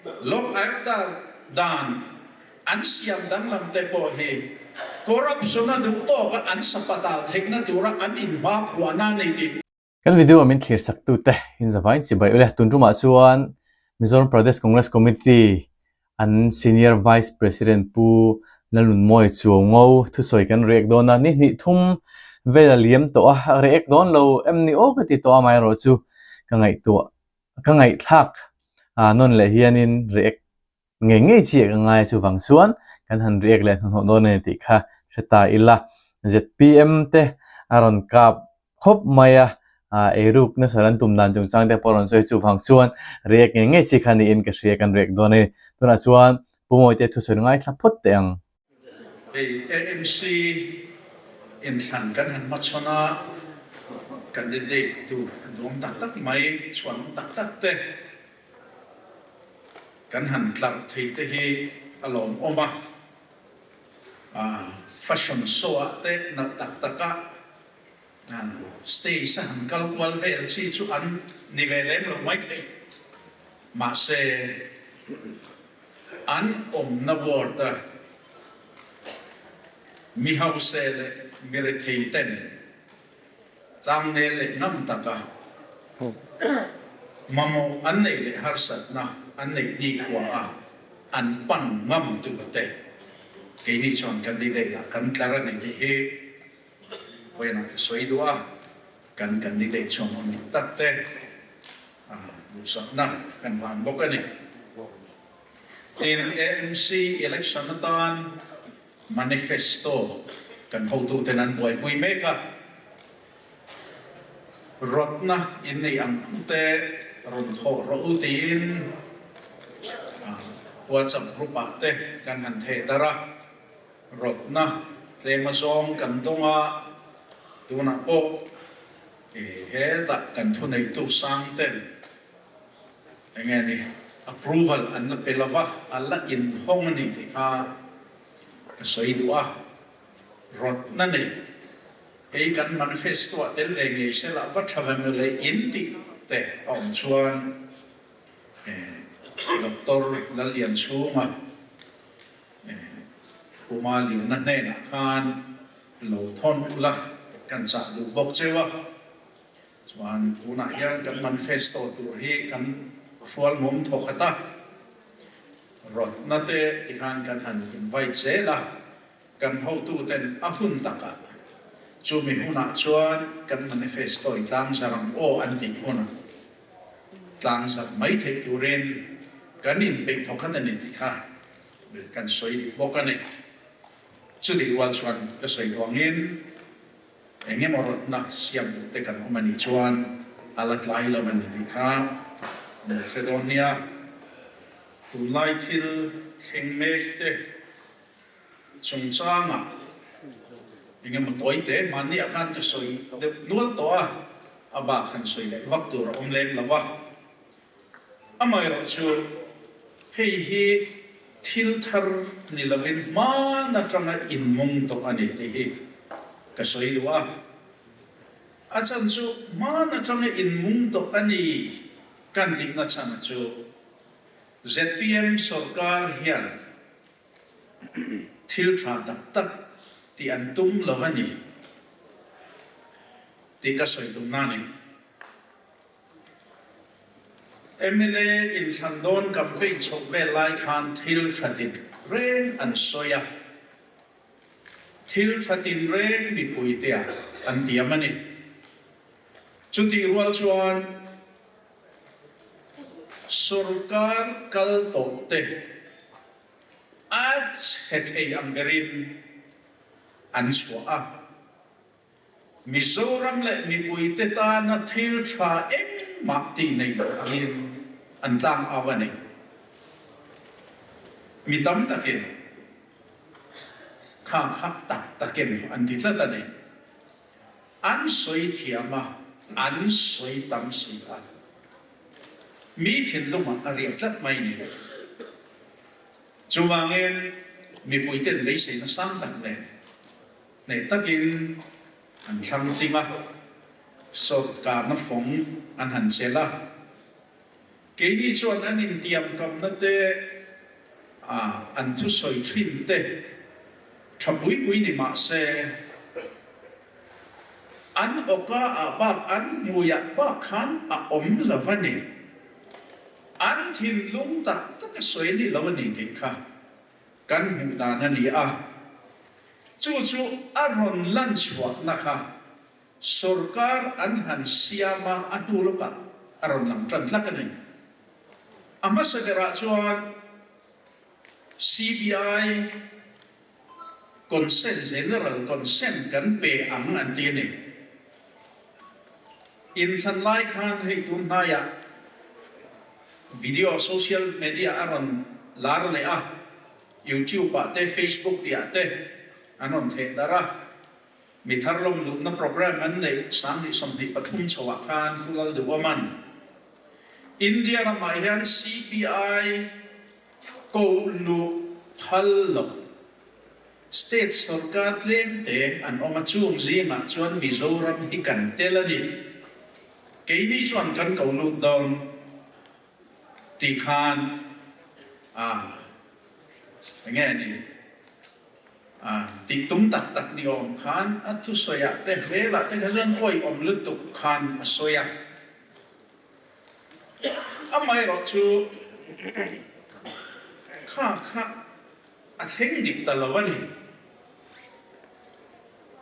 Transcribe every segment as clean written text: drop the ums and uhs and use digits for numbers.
Lok Ayukta dan an siam danglam te pawh hi corruption a duh tawka an sapatal theihna tura an inhmaphuahna a ni tih. Kan video a min thlir sak tute in zavain chibai ule. Tun tumah chuan Mizoram Pradesh Congress Committee an Senior Vice President Pu Lalnunmawi Chuaungo thusawi kan react dawn a, ni hnih thum vel a liam tawh a, react dawn lo em ni aw ka ti tawh a, amaherawhchu ka ngaihtuah ka ngaihthlak nawn leh hianin react ngei ngei chiah ka ngai a chuvang chuan kan han react leh hnuhnawh dawn a ni tih kha hre ta ila. ZPM te a rawn kap khawp mai a, eiruk nasa an tum dan chungchang te pawh a rawn sawi chuvang chuan react ngei ngei chi kha niin ka hria kan react dawn a ni. Tunah chuan Pu Mawite thusawi ngaithla phawt teh ang. Hei AMC inthlan kan han hmachhawn a, candidate tur duang tak tak mai, chhuanawm tak tak te, Kan han tlarh thei te hi a lawmawm a, fashion show ah te nalh tak tak a stage a han kal kual vel chi chu an ni ve lem lo mai thei. Mahse, an awmna ward a mi hause leh mi rethei ten Tlangnel leh ngam taka mamawh an neih leh harsatna an neih nikhua a an pan ngam tur te keini chuan candidate ah kan tlar a ni tih hi vawiinah ka sawi duh a, kan candidate chuan awm tak tak te duhsakna kan hlan bawk a ni. Tin, AMC election atan Manifesto kan hotuten an buaipui mek a, rawtna in nei ang ang te rawn thawh rawh u tiin WhatsApp group ah te kan han theh darh a, rawtna tlem azawng kan dawng a, tunah pawh hetah kan thuneitu sang ten eng nge ni approval an la pe lova, a la inhawng a ni tih kha Ka sawi duh a, rawtna nei, hei kan manifesto ah tel ve ngei se lah va tha ve mawle in tih te a awm chuan Doctor Lallianchhunga Puma Liana hnenah khan lo thawn ula kan chah duh bawk cheu a, chuan tunah hian kan manifesto tur hi kan hrual mum thaw khat a. Rawtna te tikhan kan han invite zel a, kan hotuten a hun takah chumi hunah chuan kan manifesto i tlangzar ang aw an tih hunah tlangzar mai theih turin kan inpeih thawkhat a ni tih kha kan sawi dik bawk a ni. Chutih rual chuan ka sawi duh angin eng emaw rawtna siam duh te kan awm a nih chuan a la tlai lo a ni tih kha min hre dawn nia. Tunlai thil thleng mek te chungchangah eng emaw tawi te mahniah khan ka sawi deuh nual tawh a, a bak han sawi leh vak tur a awm lem lo a. Amaherawhchu hei hi thil thar ni lovin hman atanga inmung tawh a ni tih hi ka sawi duh a. A chhan chu hman atanga inmung tawh a ni kan tihna chhan chu zpm sorkar hian thil tha tak tak tih an tum lo a ni tih ka sawi tumna a ni. Mla inthlan dawn campaign chhoh vel lai khan thil tha tin reng an sawi a, thil tha tin reng mipuite ah an tiam a ni. Chutih rual chuan sorkar kal tawh te a chhe thei ang berin an chhuah a. Mizoram leh mipuite tana thil tha engmah tih nei lo angin an tlang au a ni. Mi tam takin kha kha tak takin an ti tlat a ni. An sawi thiam a, an sawi tam si a. Mi thinlungah a riah tlat mai ni. Chuvangin mipuiten beiseina sang tak nen Hneh takin an thlang tling a, sawrkarna fawng an han chelh a. Keini chuan an intiamkamna te, an thusawi thin te tha pui pui ni mah se, an awka ah bak an hmuiah bak khan a awm lo a ni. An thinlung tak tak a sawi a ni lo a ni tih kha kan hmuh dan a ni a. Chu chu a rawn lan chhuahna kha Sorkar an han siam a, a hnu lawkah a rawn lang tan tlat a ni. A hmasa berah chuan CBI consent, general consent kan pe ang an ti a ni. Inthlan lai khan hei tun hnaiah video social media a rawn lar leh a, YouTube ah te Facebook tih ah te an rawn theh darh a. Mi thar lawm luhna programme an neih 2023 chho ah khan Pu Lalduhawma'n India ramah hian CBI koh luh phal lo state sorkar tlem te an awm a, chung zingah chuan Mizoram hi kan tel a ni. Keini chuan kan ko lut dawn tih khan a enge ni? A tih tum tak tak ni awm khan a thusawiah te hmelah te kha chuan awihawm lutuk khan a sawi a. Amaherawh chu kha kha a thleng dik ta lo a ni.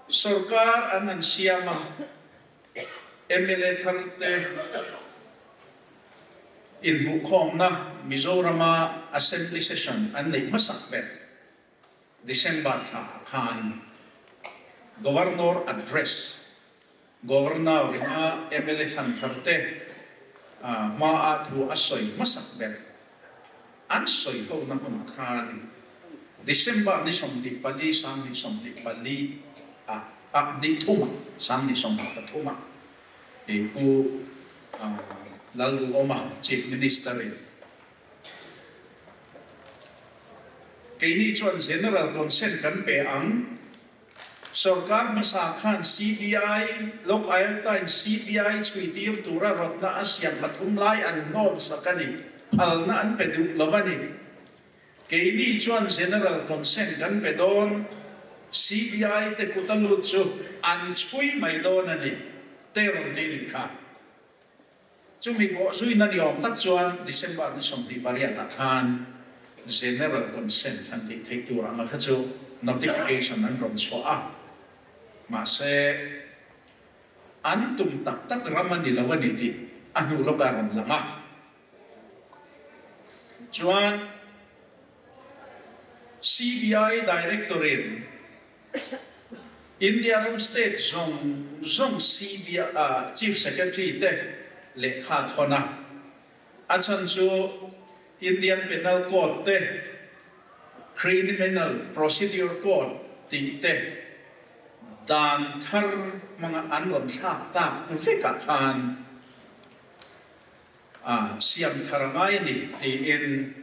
Sorkar an han siam a, mla thar te inhmuhkhawmna Mizorama Assembly Session an neih hmasak ber. December thla ah khan Governor Address, Governor ringa mla thlan thar te hma ah thu a sawi hmasak ber an sawi ho na hmunah khan December ni 24 2024 ah ah ni thum ah 2023 ah Pu Lalduhawma Chief Minister in Keini chuan General Consent kan pe ang. Sorkar hmasa khan CBI, Lok Ayukta-in CBI chhuitir tura rawtna a siam pathum lai an hnawn sak a ni. Phalna an pe duh lo a ni. Keini chuan General Consent kan pe dawn, CBI te kut a lut chu an chhui mai dawn a ni, te rawn ti nih kha. Chumi pawh zuina ni awm tak chuan December ni 28 ah khan General Consent han tih theih tur anga kha chu notification an rawn chhuah a, mahse an tum tak tak ram a ni lo a ni tih a hnu lawkah a rawn lang a. Chuan CBI Director-in India ram state zawng zawng CBI Chief Secretary te lehkha thawn a, a chhan chu Indian Penal Code te, Criminal Procedure Code tih te dan thar hmanga an rawn thlak tak vekah khan a siam thar a ngai a ni tiin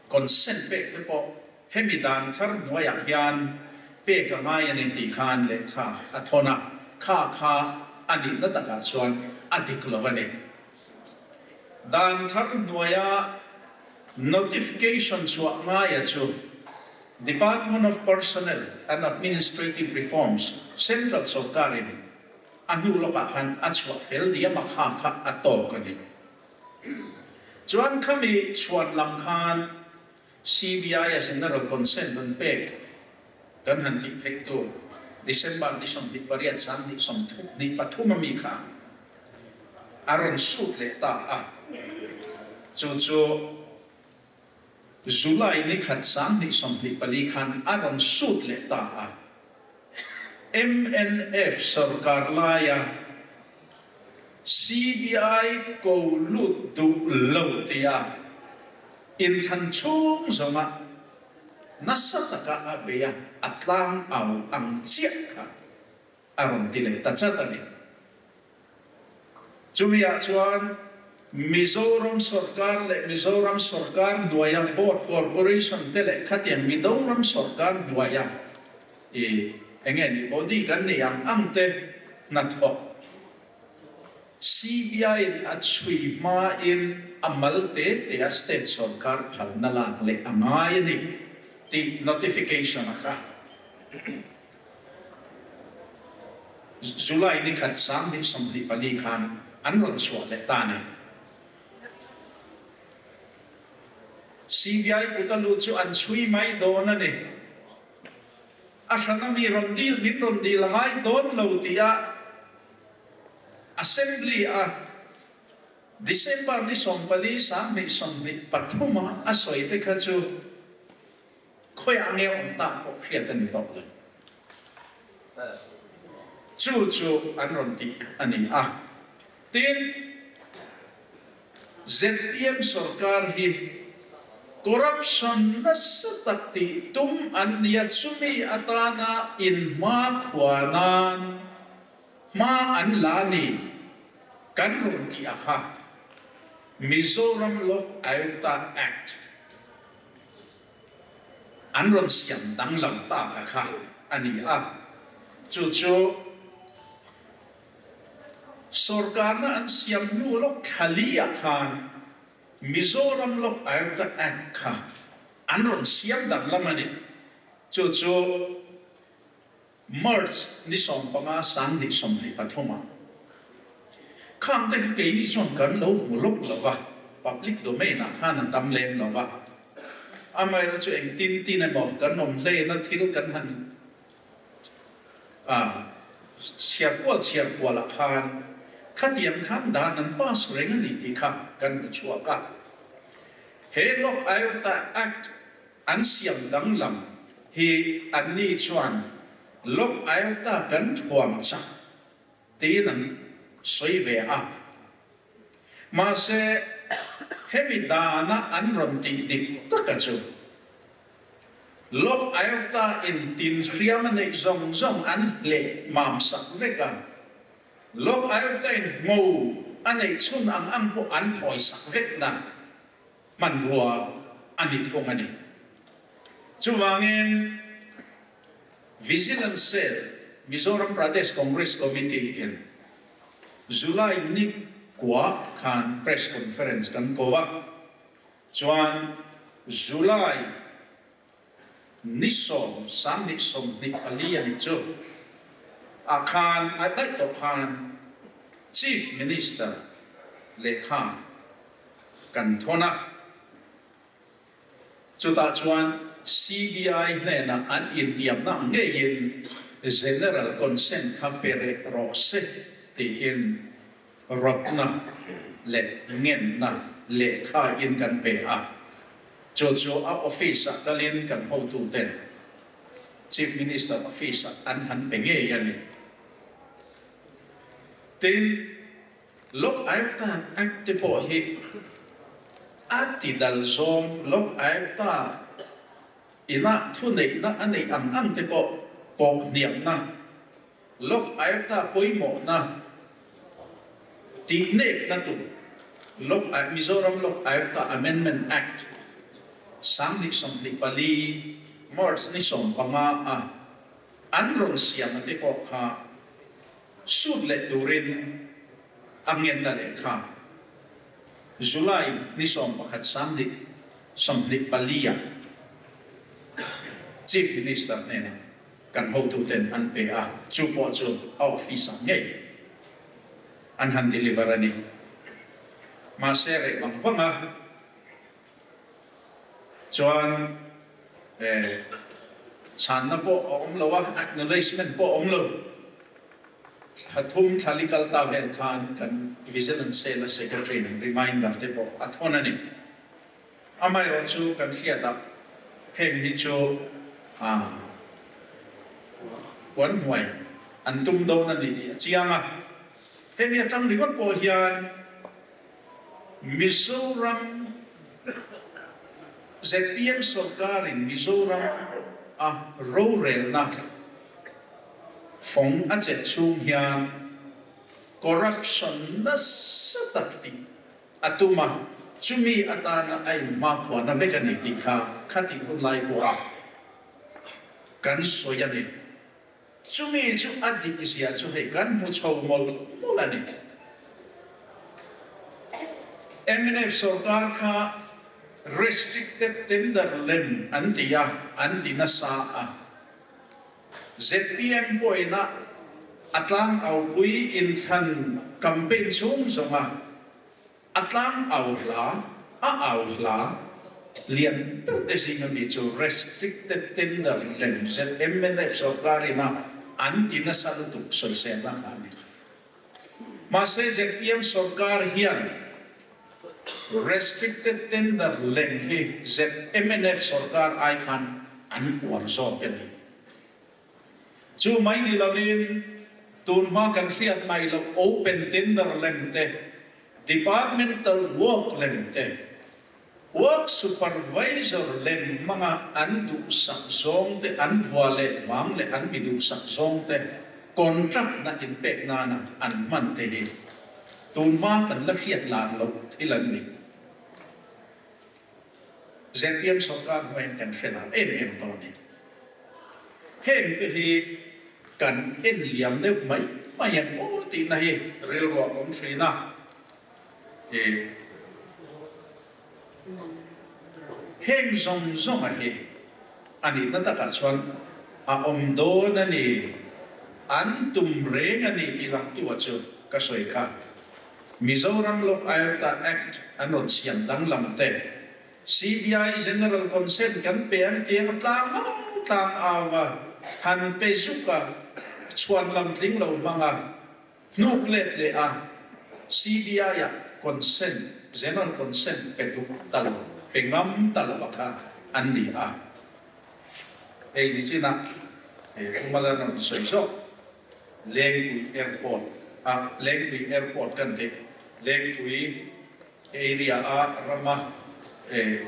consent pek te pawh Hemi dan thar hnuaiah hian pek a ngai a ni tih khan lehkha a thawn a, kha kha a nihna takah chuan a dik lo a ni. Dan thar hnuaia notification chhuah ngaia chu Department of Personnel and Administrative Reforms, Central sorkarin a hnu lawkah khan a chhuah fel diam a, kha kha a tawk a ni. Chuan khami chhuan lam khan CBI a general consent an pek kan han tih theih tur December ni 28 2023 ami kha a rawn sut leh ta a, chu chu July ni khat 2024 khan a rawn sut leh ta a. Mnf sorkar laia CBI ko lut duh lo tia inthlan chhung zawnga nasa taka a bei a, a tlang au ang chiah kha a rawn ti leh ta chat a ni. Chumi-ah chuan Mizoram sorkar leh Mizoram sorkar hnuaia Board Corporation te leh khatiang Midoram sorkar hnuaia i enge ni body kan nei ang ang te hnathawk. CBI in a chhui hmain a mal te te a state sorkar phalna lak leh a ngai a ni tih notification a kha July ni khat 2024 khan an rawn chhuah leh ta a ni. CBI kuta lut chu an chhui mai dawn a ni. A hrana mi rawn dil min rawn dil a ngai dawn lo tih a Assembly a December ni 14 2023 a a sawi te kha chu khawiah nge awm tak pawh hriat a ni tawh lo. Chu chu an rawn tih a ni a. Tin, zpm sorkar hi corruption nasa tak tih tum an nia chumi atana inhmakhua nan hma an la ni kan rawn tih a kha Mizoram Lok Ayukta Act an rawn siam danglam tak a kha a ni a, chu chu Sorkarna an siam hnu lawk thla li ah khan Mizoram Lok Ayukta Act kha an rawn siam danglam a ni. Chu chu March ni 15 2023 ah khang te kha keini chuan kan lo hmu lawk lo va, public domain ah khan a tam lem lo va. Amaherawhchu engtin tin emaw kan awm hlena thil kan han A chhiar kual chhiar kualah khan khatiang khan dan an pass reng a ni tih kha kan hmu chhuak a. He Lok Ayukta Act an siam danglam hi anni chuan Lok Ayukta kan thuam chak tiin an sawi ve a. Mahse, hemi dana an rawn tih dik taka chu Lok Ayukta in tin hriam a neih zawng zawng an hleh mam sak vek a, Lok Ayukta in ngo a neih chhun ang ang pawh an phawi sak vek na hmanrua a ni thung a ni. Chuvangin Vigilance Cell, Mizoram Pradesh Congress Committee in July ni kua khan press conference kan ko a, chuan July ni 10 2024 a nih chu ah khan a daih tawh khan Chief Minister lehkha kan thawn a. Chutah chuan CBI hnenah an intiamna ang ngeiin General Consent kha pe reh rawh se tiin rawtna leh ngenna lehkha in kan pe a. Chu chu a office ah kalin kan hotuten Chief Minister office ah an han pe ngei a ni. Tin, Lok Ayukta Act te pawh hi a ti dal zawng Lok Ayukta inah thuneihna a neih ang ang te pawh pawh hniamna, Lok Ayukta pawimawhna tihnepna tur Lok Mizoram Lok Ayukta Amendment Act 2024 March ni 15 a an rawn siam a te pawh kha Sut leh turin a ngenna lehkha July ni 11 2024 ah Chief Minister hnenah kan hotuten an pe a, chu pawh chu a office ah ngei an han deliver a ni. Mahse reh vang vang a chuan chhanna pawh a awm lo a, acknowledgement pawh a awm lo. Thla thum thla li kal ta vel khan kan Vigilance Cell a Secretary in reminder te pawh a thawn a ni. Amaherawh chu kan hriat ah heng hi chu puan hnuai an tum dawn a ni tih a chiang a. Hemi atang ringawt pawh hian Mizoram zpm sorkar in Mizoram a rorelna fawng a chelh chhung hian corruption nasa tak tih a tum a, chumi atana a inhmakhuana vek a ni tih kha khatih hun lai pawha kan sawi a ni. Chumi chu a dik zia chu hei kan hmu chho mawlh mawlh a ni. Mnf sorkar kha restricted tender lem an ti a, an ti nasa a. Zpm pawhin a a tlangau-pui inthlan campaign chhung zawnga a tlangau hla, a au hla lian ber te zinga mi chu restricted tender lem mnf sorkarin a an ti nasa lutuk sawiselna kha a ni. Mahse zpm sorkar hian restricted tender lem hi mnf sorkar ai khan an uar zawk a ni. Chu mai ni lovin tun hma kan hriat mai loh open tender lem te, departmental work lem te, Work supervisor lem hmanga an duhsak zawng te, an vua leh vang leh an mi duhsak zawng te contract na inpek nana an hman te hi tun hma kan la hriat lar loh thil an ni. Zpm sorkar hnuaiin kan hre lar em em tawh a ni. Heng te hi kan en liam deuh mai mai ang aw tihna hi rilruah a awm thin a. I heng zawng zawnga hi a nihna takah chuan a awm dawn a ni, an tum reng a ni tih langtu-a chu ka sawi kha. Mizoram Lok Ayukta Act an rawn siam danglam te, CBI General Consent kan pe an ti ang tlang au tlang au a, han pe zuk a, chhuan lam tling lo hmang a, Hnuk let leh a CBI ah consent, general consent pe duh ta lo, pe ngam ta lo a kha an ni a. Hei nichinah he Pu Malan rawn sawi zawk Lengpui Airport ah Lengpui Airport kan tih Lengpui area a rama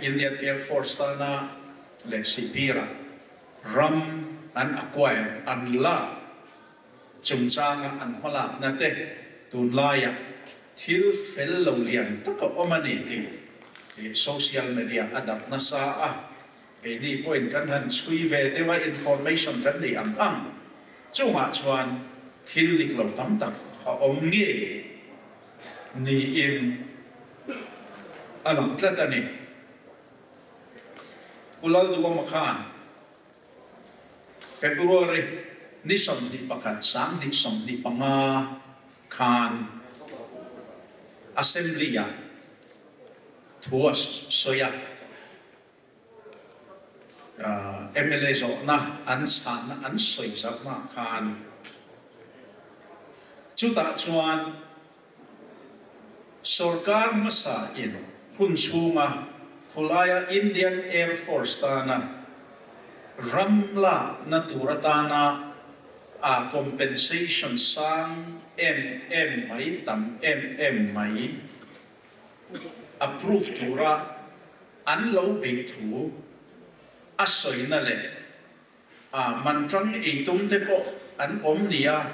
Indian Air Force tana leh Sihphir ah ram an acquire an lak Chungchanga an hmalakna te tunlaiah thil fel lo lian tak a awm a ni tih social media a darh nasa a, keini pawhin kan han chhui ve deuh a, information kan nei ang ang chungah chuan thil dik lo tam tak a awm ngei niin a lang tlat a ni. Pu Lalduhawma khan. February ni 21 2025 khan Assembly-ah thu a sawi a, mla zawhna an chhanna an sawi zarhnaah khan chutah chuan Sorkar hmasa in hun chhunga khawlaia Indian Air Force tana ram lakna tur atana a compensation sang em em mai, tam em em mai approve tura an lo beih thu a sawina leh A man tang ei tum te pawh an awm nia,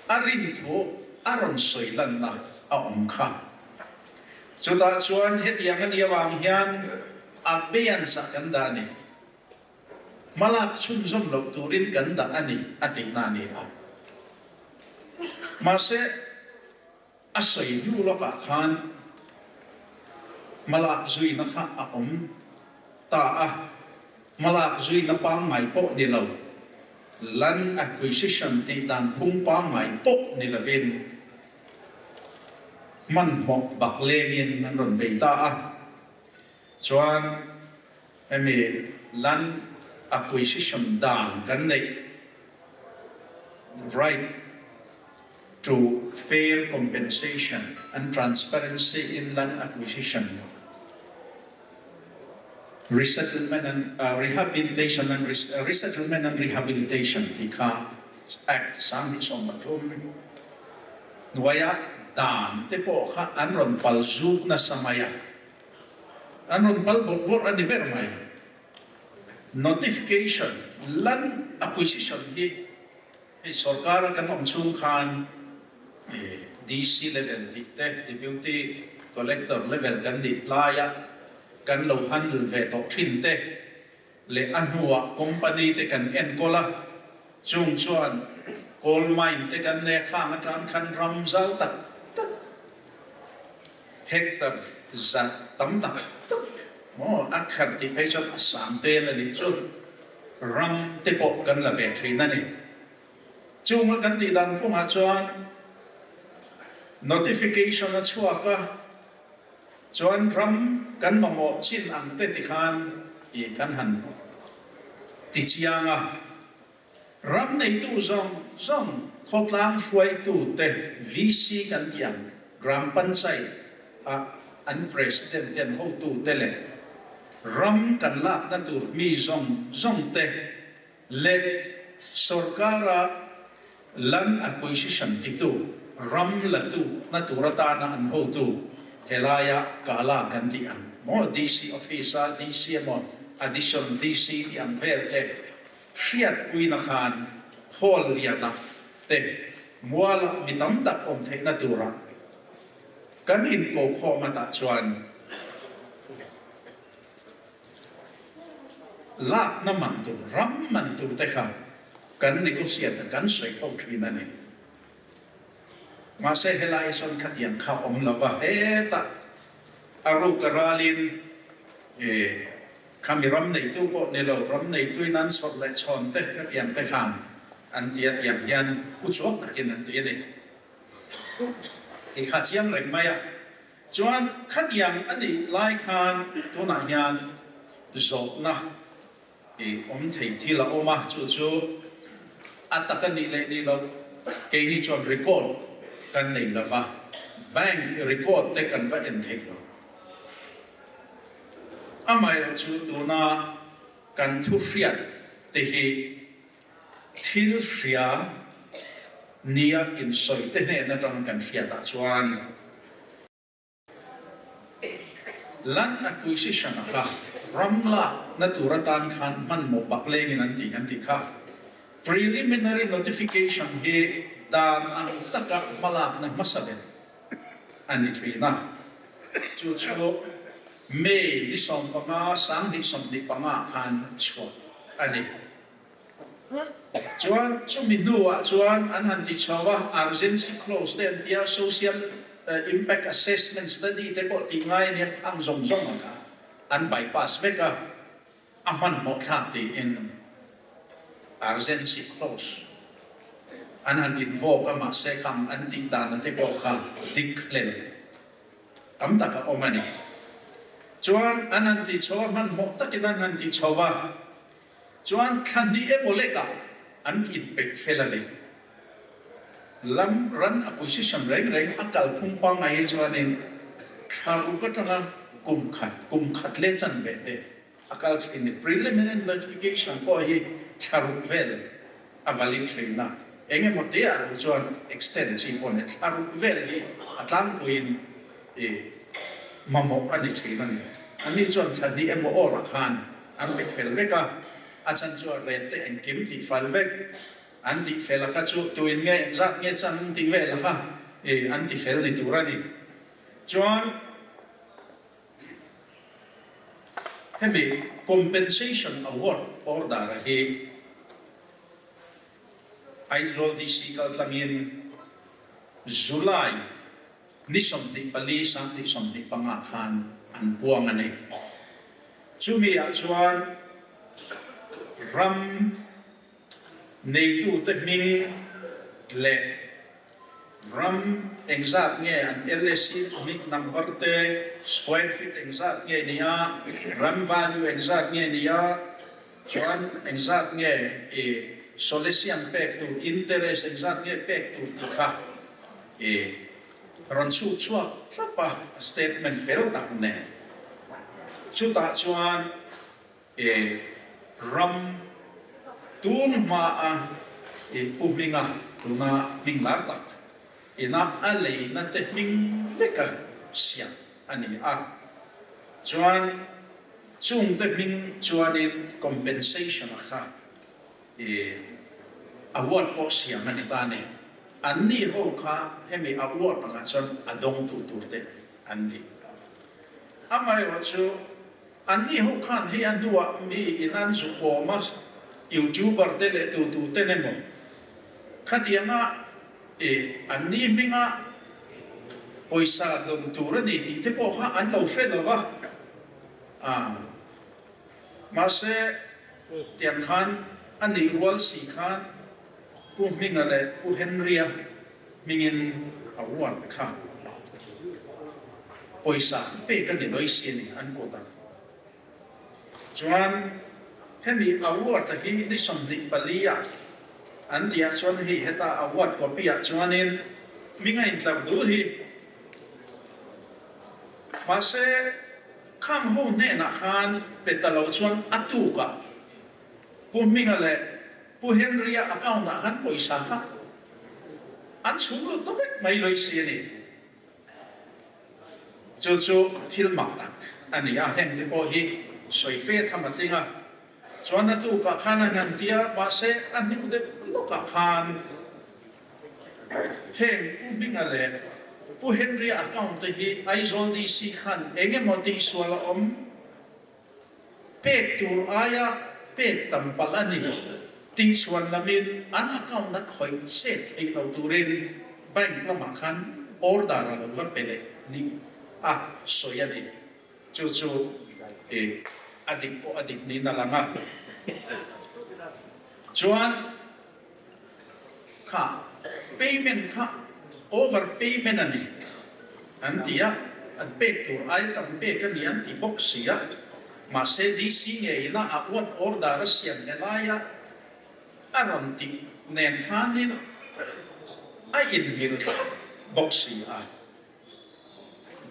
a rin thu a rawn sawi lanna a awm kha. Chutah chuan hetiang a nih avang hian a beiansa kan dah a ni. Hmalak chhunzawm loh turin kan dah a ni a tihna a ni a. Mahse. A sawi hnu lawkah khan hmalak zuina kha a awm ta a, hmalak zuina pangngai pawh ni lo, land acquisition tih dan phung pangngai pawh ni lovin hmanhmawh bak lengin an rawn bei ta a. Chuan hemi land acquisition dan kan neih right to fair compensation and transparency in land acquisition, resettlement and rehabilitation and resettlement and rehabilitation tih kha Act 2013 hnuaia dan te pawh kha an rawn pal zut nasa mai a, an rawn pal bawrh bawrh a ni ber mai. Notification land acquisition hi Hei sorkara kan awm chhung khan DC level tih te, Deputy Collector level kan nih laia kan lo handle ve tawh thin te leh a hnuah company te kan enkawl a, chung chuan coal mine te kan nei a, khang atang khan ram zau tak tak. Hectare za tam tak tak maw a khar tih phei chuan a sang tel a nih chu ram te pawh kan la ve thin a ni. Chunga kan tih dan phungah chuan notification a chhuak a, chuan ram kan mamawh chin ang te tikhan ih kan han ti chiang a. Ram neitu zawng zawng khawtlang hruaitute VC kan tih ang Gram Panchayat a an President te an hotute leh ram kan lakna tur mi zawng zawng te leh sorkara Land Acquisition titu ram latu na tur atana an hotu helaia Kala kan tih ang maw DC Office a DC emaw Additional DC tih ang vel te Hriatpuina khan hall liana te muala mi tam tak awm theihna tura kan inkokhawm atah chuan lakna man tur, ram man tur te kha kan negotiate a, kan sawi ho thin a ni. Mahse helai chuan khatiang kha awm lova hetah a ruk a ralin eh, Khami ram neitu pawh ni lo, ram neituin an chhawrh leh chhawn te hetiang te khan an ti a tiang hian u chuak takin an ti a ni. Tih kha chiang reng mai a. Chuan khatiang a nih lai khan tunah hian zawhna i awm thei thil a awm a, chu chu a tak a nih leh nih loh keini chuan record kan nei lo va, bank record te kan va en thei lo. Amaherawh chu tuna kan thu hriat te hi thil hria nia insawi te hnen atanga kan hriat ah chuan Land Acquisition a kha ram lak na tur atan khan hmanhmawh bak lengin an ti kan tih kha Preliminary Notification hi dan ang taka hmalakna hmasa ber a ni thin a, chu chu May ni 15, 2025 khan chhuah a ni. Chuan chumi hnuah chuan an han ti chho a, urgency clause te an tia, social impact assessment study te pawh tih ngai a nia, ang zawng zawng ang kha an bypass vek a. A hmanhmawh thlak tiin urgency clause an han invoke a, mahse khang an tih dana te pawh kha dik hlel tam tak a awm a ni. Chuan an han ti chho a, hmanhmawh takin an han ti chho a, chuan thla hnih emaw lekah an inpeih fel a ni. Lam ran acquisition reng reng a kalphung pangngai hi chuanin thla ruk atanga kum khat, kum khat leh chanve te a kal thin ni. Preliminary notification pawh hi thla ruk vel a valid thin a, eng emaw te ah lo chuan extend chi pawh ni, thla ruk vel hi a tlangpuiin i mamawh a ni thin a ni. Anni chuan thla hnih emaw awr ah khan an pe fel vek a, a chan chu a rate te engkim tihfal vek. An tih fel a kha chu tuin nge engzat nge chang tih vel a kha i an ti fel ni tur a ni. Chuan hemi compensation award order a hi Aizawl DC kaltlangin July ni 24 2025 khan an puang a ni. Chumi ah chuan ram Neitute hming leh ram engzat nge an LSC hming number te, square feet engzat nge nia, ram value engzat nge nia, chuan engzat nge i solesian pek tur, interest engzat nge pek tur tih kha i rawn chhut chhuak thlap a, statement fel tak nen. Chutah chuan. E ram tun hma a i pu hminga tuna hming lar tak ina a leina te hming veka siam a ni a, chuan chung te hming chuanin compensation a kha i award pawh siam a ni ta a ni. Anni ho kha hemi award angah chuan a dawngtu tur te an ni. Amaherawhchu Anni ho khan hei a hnuah mi in an zuk awm a, YouTuber te leh tutu ten emaw khatianga i anni hminga Pawisa dawn tur a ni tih te pawh kha an lo hre lo va, ah, mahse tiang khan a nih rual si khan Pu Hminga leh Pu Henry-a hmingin award kha pawisa pek a ni lawih si a ni an kut a. Chuan hemi award a hi ni 24 ah an tih ah chuan hei heta award copy ah chuanin hming a intlar dul hi. Mahse khang ho hnenah khan pe ta lo chuan a tukah Pu Hminga leh Pu Henry-a account ah khan pawisa kha an chhung lut ta vek mai lawih si a ni. Chu chu thil mak tak a ni a, heng te pawh hi sawi fe tham a tling a. Chuan a tukah khan a hnan tia, mahse a hnu deuh lawkah khan heng Pu Hminga leh Pu Henry-a account te hi Aizawl DC khan eng emaw tihsual a awm. Pek tur aia pek tam palh a ni tih chhuan lamin an account a khawih set theih lo turin bank lamah khan order a lo va pe leh ni a sawi a ni. Chu chu i a dik pawh a dik niin a lang a. Chuan. Kha payment kha over payment a ni an ti a, an pek tur ai tam pek a ni an ti bawk si a, mahse DC ngeiin a a uat order a siam leh laia a rawn tih nen khanin a inmil thlap bawk si a.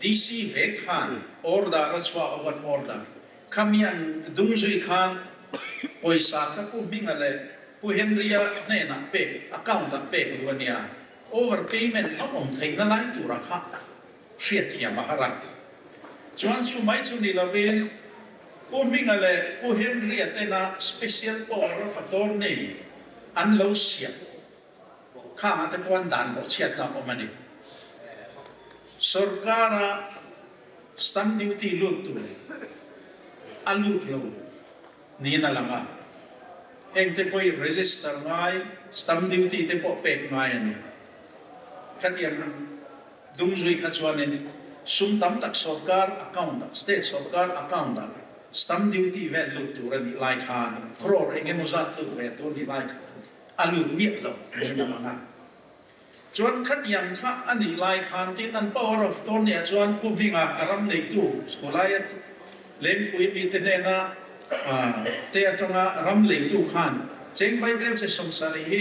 DC ve khan order a chhuah a uat order kha mi an dung zui khan pawisa kha Pu Hminga leh Pu Henry-a hnenah pek account ah pek lu a nia, over payment a awm theihna lai tura kha hriatthiam a har a. Chuan chu mai chu ni lovin Pu Hminga leh Pu Henry-a tena special power of attorney an lo siam Khangah te pawh an dan bawh chhiatna a awm a ni. Sorkara stamp duty lut tur a lut lo niin a lang a, heng te pawh i register ngai, stamp duty te pawh pek ngai a ni. Khatiang han dum zui kha chuanin sum tam tak sorkar account ah, state sorkar account ah stamp duty vel lut tur a nih lai khan crore eng emaw zat lut ve tur a nih lai khan A lut miah lo niin a lang a. Chuan khatiang kha a nih lai khan tin an power of attorney ah chuan Pu Hminga a ram neitu Khulai Lengpui mite hnena te atanga ram leitu khan cheng Bible che 70 hi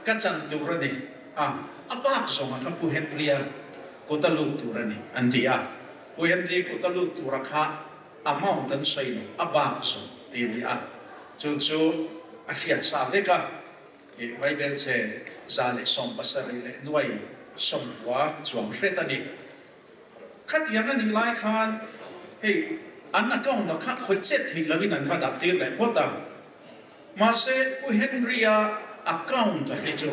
ka chan tur a ni a, a bak zawnga kha Pu Henry-a kut a lut tur a ni an ti a. Pu Henry kut a lut tura kha amount an sawi lo, a bak zawng ti a ni a, chu chu a hriat sa vek a, i Bible che 170 leh nuai sawmkua chuang hret a ni. Khatiang a nih lai khan hei an account ah kha khawih chet theih loin an va dah tir leh phawt a, mahse Pu Henry-a account ah hi chu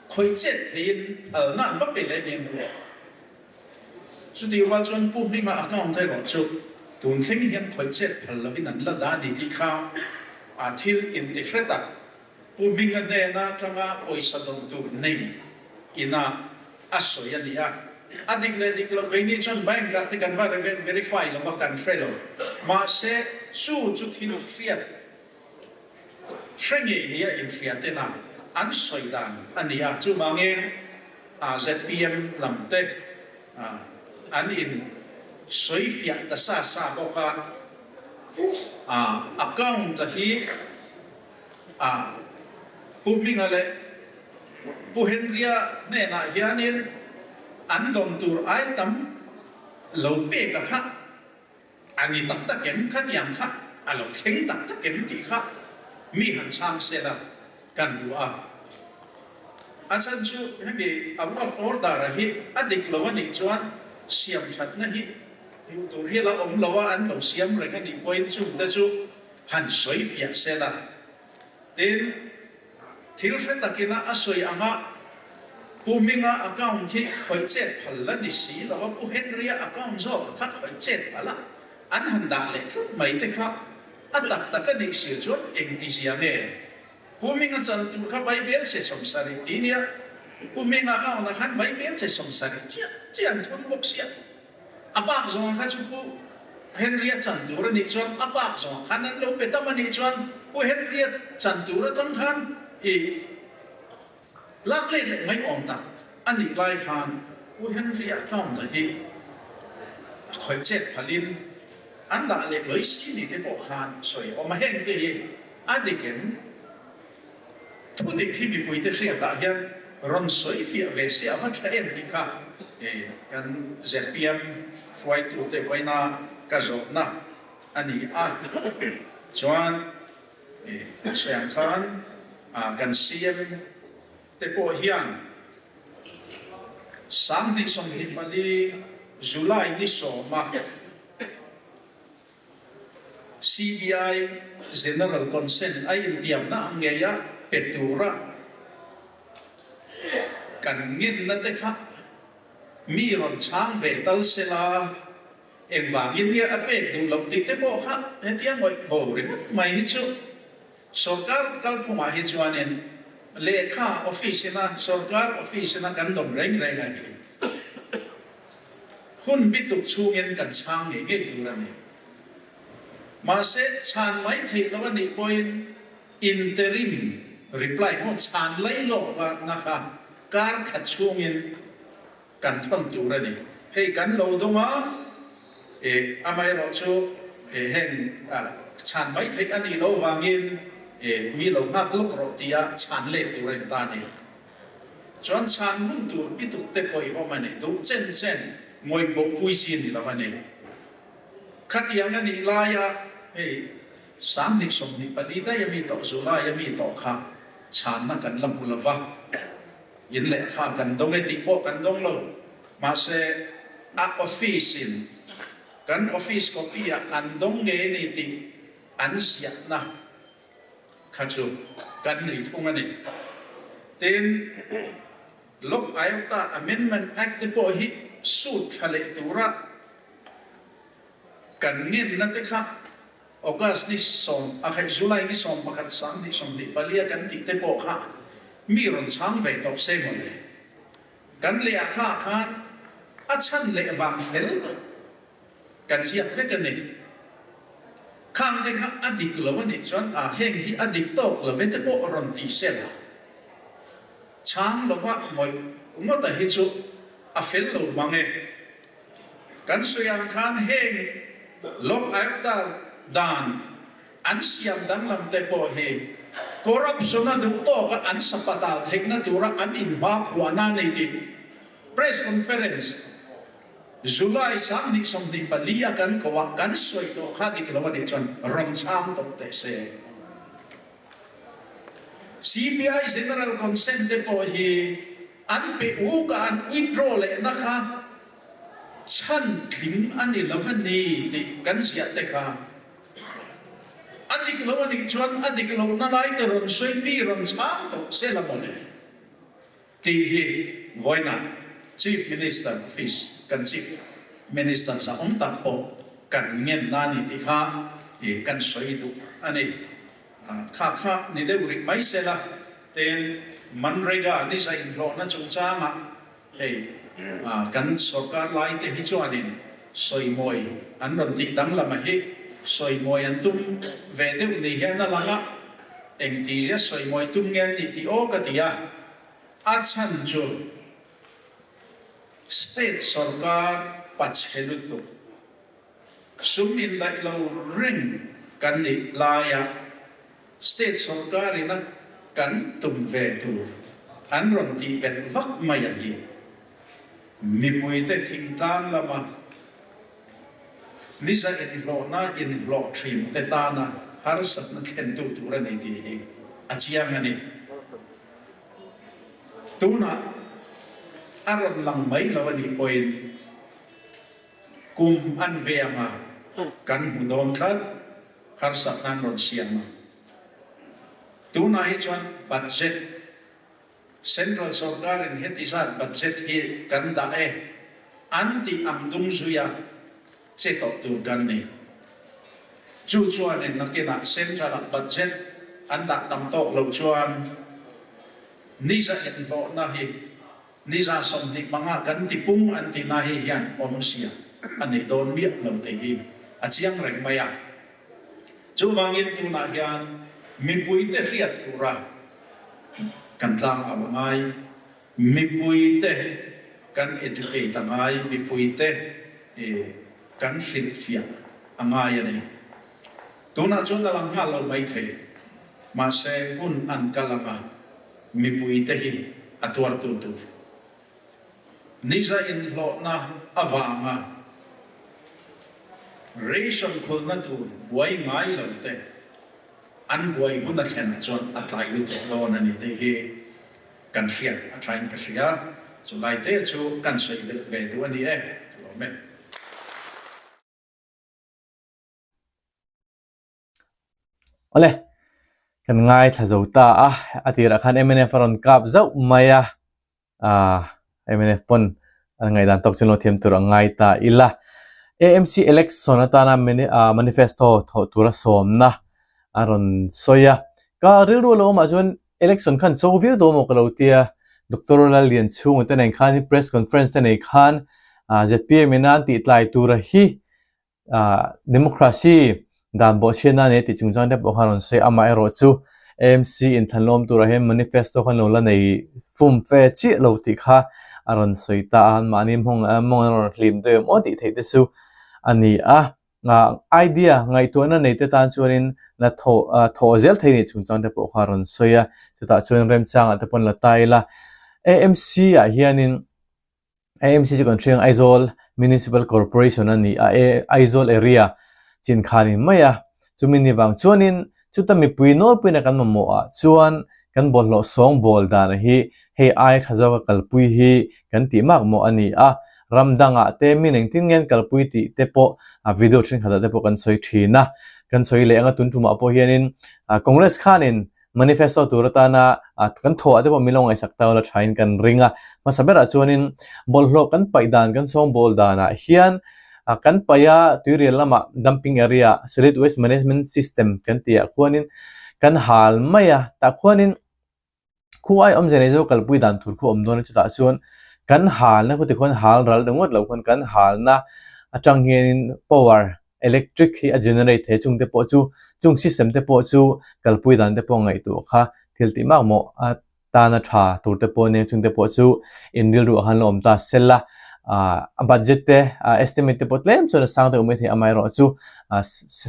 khawih chet theihin phalna an va pe leh nen ruah. Chutih rual chuan Pu Hminga account erawh chu tun thleng hian khawih chet phal lovin an la dah a ni tih kha a thil inti hre tak. Pu Hminga hnena atanga pawisa dawn tur nei ina a sawi a ni a. A dik leh dik lo keini chuan bank ah te kan va verify lo va kan hre lo. Mahse chu chu thil hriat Hre ngei nia inhriatena an sawi dan a ni a, chuvangin zpm lam te an in sawi fiah ta sa sa bawk a, account a hi Pu Hminga leh Pu Henry-a hnenah hianin an dawn tur ai tam lo pek a kha. A ni tak tak em? Khatiang kha a lo thleng tak tak em tih kha mi han chhang se la kan duh a. A chhan chu hemi a work order a hi a dik lo a nih chuan siam thatna hi hmuh tur hi la awm lo a, an lo siam reng a nih pawhin chungte chu han sawi fiah se la. Tin, Thil hre takin a a sawi ang a, Pu Hminga account hi khawih chet phal la ni si lo a, Pu Henry-a account zawk kha khawih chet phal a, an han dah leh tlat mai te kha a tak tak a nih si chuan engtizia nge? Pu Hminga chan tur kha Bible se 70 ti nia. Pu Hminga account ah khan vaibelchhe 70 chiah chiah an thun bawk sia. A bak zawng kha chu Pu Henry-a chan tur a nih chuan a bak zawng khan an lo pe tam a nih chuan Pu Henry-a chan tur atang khan i lak let leh mai awm tak a nih lai khan Pu Henry-a account-a hi a khawih chet phalin an dah leh lawi si ni te pawh khan sawi a awm a, heng te hi a dik em? Thudik hi mipuite hriatah hian rawn sawi fiah ve se a va tha em tih kha kan zpm hruaitute vawiina ka zawhna a ni a. Chuan kan sawi ang khan kan CM te pawh hian 2024 July ni sawma CBI General Consent a intiamna ang ngeia pe tura kan ngenna te kha mi rawn chhang ve tal se la, engvangin nge a pek duh loh tih te pawh kha hetia ngawih bo ringawt mai hi chu sorkar kalphungah hi chuanin lehkha office ina sorkar office ina kan dawm reng reng a hi. Hun bituk chhungin kan chhang ngei ngei tur a ni. Mahse, chhan mai theih loh a nih pawhin interim reply maw chhan lai lawk na kha kar khat chhungin kan thawn tur a ni. Hei kan lo dawng a, eh amaherawh chu eh heng chhan mai theih a nih loh vangin eh mi lo nghak lawk rawh tia chhan let tur a ni ta a ni. Chuan chhan hun tur bituk te pawh i awm a ni. Duh chen chen ngawih bawh pui chi ni lo a ni. Khatiang a nih laia hei 2024 daih a mi tawh July a mi tawh kha chhanna kan la hmu lo va, in lehkha kan dawng e tih pawh kan dawng lo. Mahse a office in kan office copy ah an dawng ngei a ni tih an ziahna kha chu kan nei thung a ni. Tin, Lok Ayukta Amendment Act te pawh hi sut tha leh tura kan ngenna te kha August ni sawm a khaih July ni 11 2024 a kan tih te pawh kha mi rawn chhang ve tawh se mawle. Kan lehah kha khan a chhan leh vang fel tak Kan ziak vek a ni. Khang te kha a dik lo a nih chuan a heng hi a dik tawk lo ve te pawh rawn ti se la. Chhang lova ngawih ngawta hi chu a fel lo mang e. Kan sawi ang khan heng Lok Ayukta dan an siam danglam te pawh hi corruption a duh tawka an sapatal theihna tura an inhmaphuahna a ni tih press conference July 2024 a kan ko a, kan sawi tawh kha dik lo a nih chuan rawn chhang tawh teh se. CBI General Consent te pawh hi an pe uk a, an withdraw lehna kha chhan tling a ni lo a ni tih kan ziah te kha a dik lo a nih chuan a dik lohna lai te rawn sawi mi rawn chhang tawh se la mawle. Tih hi vawiinah Chief Minister Office kan Chief Minister zahawm tak pawh kan ngenna a ni tih kha kan sawi duh a ni. Kha kha ni deuh rih mai se la, tin Manrega nisa inhlawhna chungchangah hei kan sorkar lai te hi chuanin sawimawi an rawn tih danglam a hi sawimawi an tum ve deuh ni hian a lang a. Engtizia sawimawi tum nge an nih tih aw ka ti a, a chhan chu state sorkar pachhe lutuk sum indaih lo reng kan nih laia state sorkar ina kan tum ve tur an rawn tih belh vak mai a hi mipuite thingtlang lama Nisa inhlawhna inhlawh thin te tana harsatna thlentu tur a ni tih hi a chiang a ni. Tunah a rawn lang mai lo a nih pawhin kum an ve anga kan hmu dawn tlat, harsatna an rawn siam a. Tunah hi chuan budget Central sorkarin heti zat budget hi kan dah e an tih ang dung zuia che tawh tur kan ni. Chu chuanin nakinah Central-ah budget an dah tam tawk loh chuan niza inhlawhna hi. Ni 25 kan tipung an tihna hi hian awmzia a nei dawn miah lo tih hi a chiang reng mai a. Chuvangin tunah hian mipuite hriat tura kan tlang au a ngai, mipuite kan educate a ngai, mipuite kan hrilhfiah a ngai a ni. Tunah chuan a lang nghal lo maithei, mahse hun an kal ang a, Mipuite hi a tuartu tur. Niza inhlawhna avanga ration khulna tur buai ngai lo te an buai hun a thlenah chuan a tlai lutuk dawn a ni tih hi kan hriat a thain ka hria. Chulai te chu kan sawi belh ve duh a ni e, ka lawm e. Awle, kan ngaithla zo ta a, a tirah khan mnf a rawn kap zauh mai a, aah mnf pawn an ngaihdan tawk chuan lo thiam tur a ngai ta ila. AMC election atana manifesto thawh tura sawmna a rawn sawi a, ka rilru a lo awmah chuan election khan cho viau dawn maw ka lo tia, Doctor Lallianchhunga te nen khan press conference te nei khan zpm in an tihtlai tura hi Democracy dan bawhchhiatna a nei tih chungchang te pawh khan rawn sawi amaherawh chu AMC inthlanlawm turah hian manifesto khan lo la nei fum fe chiah lo tih kha a rawn sawi ta a, mahni mawng mawng an rawn hlim deuh em aw tih theih te chu a ni a, idea ngaihtuahna nei te tan chuanin la thawh thawh zel thei nih chungchang te pawh kha a rawn sawi a, chutah chuan remchangah te pawh an la ta ila AMC ah hianin. AMC chu kan hriang Aizawl Municipal Corporation a ni a, Aizawl area chin kha a ni mai a, chumi ni vang chuanin chuta mipui nawlpuina kan mamawh ah chuan kan bawlhhlawh sawngbawl dan hi hei ai tha zawka kalpui hi kan tih mak mawh a ni a, ram dangah te mi engtin nge an kalpui tih te pawh video thenkhatah te pawh kan sawi thin a, kan sawi leh anga tun tumah pawh hianin Congress khanin Manifesto tur atana kan thawhah te pawh min lo ngaihsak ta ula thain kan ring a. Hmasa berah chuanin bawlhhlawh kan paih dan, kan sawngbawl danah hian kan paih a tuirial lamah dumping area, solid waste management system kan tih ah khuanin kan hal mai a. Tah khuanin khu ai awmzia nei zawk kalpui dan tur khu a awm dawn a, chutah chuan kan halna khu tikhuan hal ral ringawt loh khuan kan halna atang hianin power electric hi a generate thei a chungte pawh chu chung system te pawh chu kalpui dan te pawh ngaihtuah kha thil tih mak mawh a tana tha tur te pawh nia chungte pawh chu in rilru ah khan lo awm ta sel a ah a budget te ah estimate te pawh tlem chuan a sang deuh mai thei amaherawhchu ah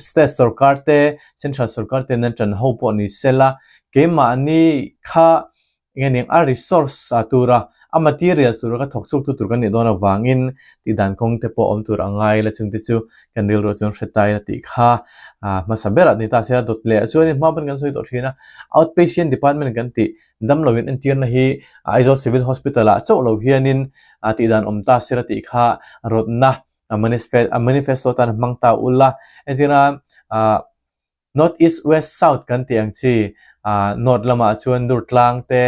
state sorkar te central sorkar ten an tan ho pawh ni sela keimahni kha Enge ning a resource a tura a material tura ka thawk chhuak tu tur kan nih dawn avangin tih dan kawng te pawh awm tur a ngai la chung te chu kan rilru chuan hre tai a tih kha ah hmasa berah ni ta se a dawt leh chuanin hma pawn kan sawi tawh thin a outpatient department kan tih damlo in entirna hi Aizawl Civil Hospital ah chauh lo hianin ah tih dan awm ta se la tih kha rawtna a manifesto tan a hmang ta ula entirna ah. North East West South kan tih ang chi ah North lamah chuan Durtlang te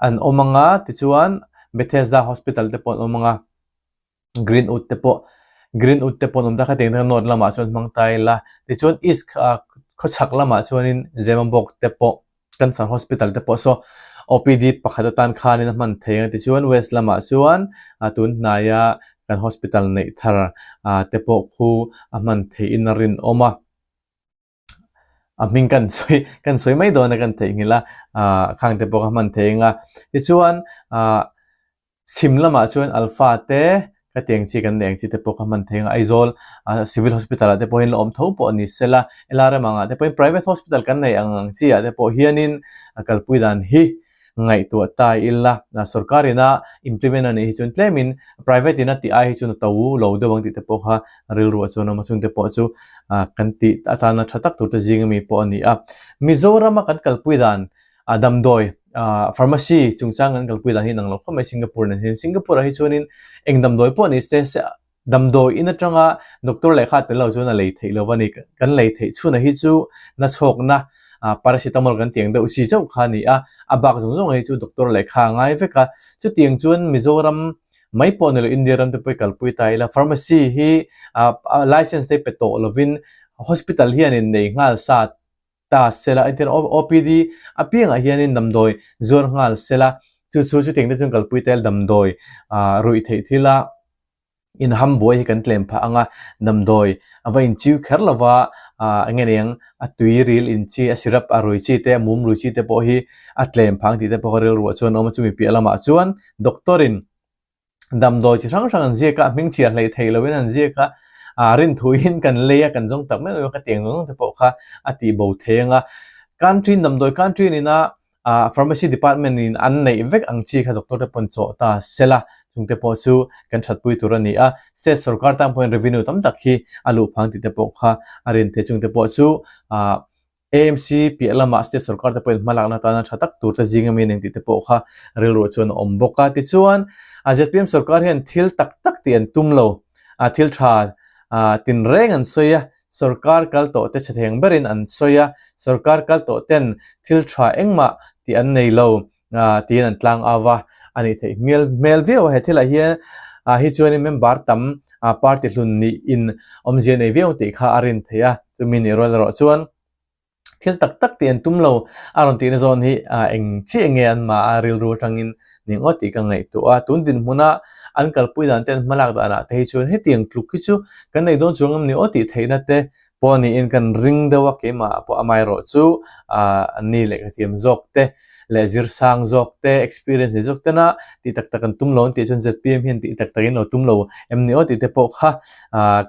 an awm ang a tichuan Bethesda Hospital te pawh an awm ang a Greenwood te pawh Greenwood te pawh an awm ta khatiang te North lamah chuan hmang ta ila tichuan East ah khawchhak lamah chuanin Zemabawk te pawh Cancer Hospital te pawh saw OPD pakhat atan khanin a hman thei ang tichuan West lamah chuan ah tun hnaia kan hospital neih thar ah te pawh khu a hman theihin a rinawm a. A hming kan sawi kan sawi mai dawn a kan theihnghilh a ah khang te pawh ka hman thei ang a tichuan ah chhim lamah chuan alpha te ka ti ang chi kan nei ang chi te pawh ka hman thei ang a Aizawl ah civil hospital ah te pawh hian la awm tho pawh a ni sela helai ram angah te pawhin private hospital kan nei ang ang chi ah te pawh hianin a kalpui dan hi ngaihtuah ta ila sorkar ina implement a nih hi chuan tlemin private ina tih ai hi chuan a to lo deuh ang tih te pawh kha rilru ah chuan a awm a chungte pawh chu ah kan tih atana tha tak tur te zing ami pawh a ni a Mizoram a kan kalpui dan ah damdawi ah pharmacy chungchang kan kalpui dan hi inang lo khawp mai Singapore nen hian Singapore ah hi chuanin eng damdawi pawh ni se se Damdawi in atanga doctor lehkha tel lo chuan a lei theih lo a ni. Kan lei theih chhunah hi chu nachhawkna paracetamol kan tiang deuh chi chauh kha a ni a, a bak zawng zawng hi chu doctor lehkha a ngai vek a. Chutiang chuan Mizoram mai pawh ni lo India ram te pawh i kalpui ta ila pharmacy hi license te pe tawh lovin hospital hianin nei nghal sa ta sela entir OPD apiangah hianin damdawi zuar nghal sela. Chu chu chutiang te chuan kalpui tel damdawi ah ruih theih thil a inham buai hi kan tlem phah ang a, damdawi a va inchiu kher lo va ah eng nge niang a tui ril inchi a syrup a rui chi te a mum rui chi te pawh hi a tlem phah ang tih te pawh kha rilruah chuan a awm a, chumi piah lamah chuan doctor in Damdawi chi hrang hrang an ziak a, hming chhiar hleih theih loin an ziak a, ah rinthuin kan lei a, kan zawng tak meuh meuh a, ka tiang zawng zawng te pawh kha a tih bo thei ang a. Country damdawi country nina ah pharmacy department in an neih vek ang chi kha doctor te pawh an chawh ta se la, chung te pawh chu kan thatpui tur a ni a. State sorkar tan pawhin revenue tam tak hi a luh phang tih te pawh kha a rin theih, chung te pawh chu ah AMC piah lamah state sorkar te pawhin hmalakna atana tha tak tur te zing ami a ning tih te pawh kha rilruah chuan a awm bawk a. Tichuan, zpm sorkar hian thil tak tak tih an tum lo, thil tha tinreng an sawi a, sorkar kal tawh te chhe theng berin an sawi a, sorkar kal tawh ten thil tha engmah tih an nei lo tiin an tlang au va, a nih theih hmel hmel viau a. He thilah hian hi chuanin member tam party hlun nih in awmzia nei viau tih kha a rin theih a, chumi nih rual erawh chuan thil tak tak tih an tum lo a rawn tihna zawn hi eng chiah nge an mah a rilru atangin ni ngawt tih ka ngaihtuah a. Tun dinhmuna an kalpui dan te an hmalak danah te hi chuan hetiang tluk hi chu kan nei dawn chuang em ni aw tih theihna te pawh niin kan ring deuh a, keimah pawh amaherawh chu an ni leh ka thiam zawk te leh zir sang zawk te experience nei zawk tena tih tak tak an tum lo an tih chuan zpm hian tih tak tak in lo tum lo em ni aw tih te pawh kha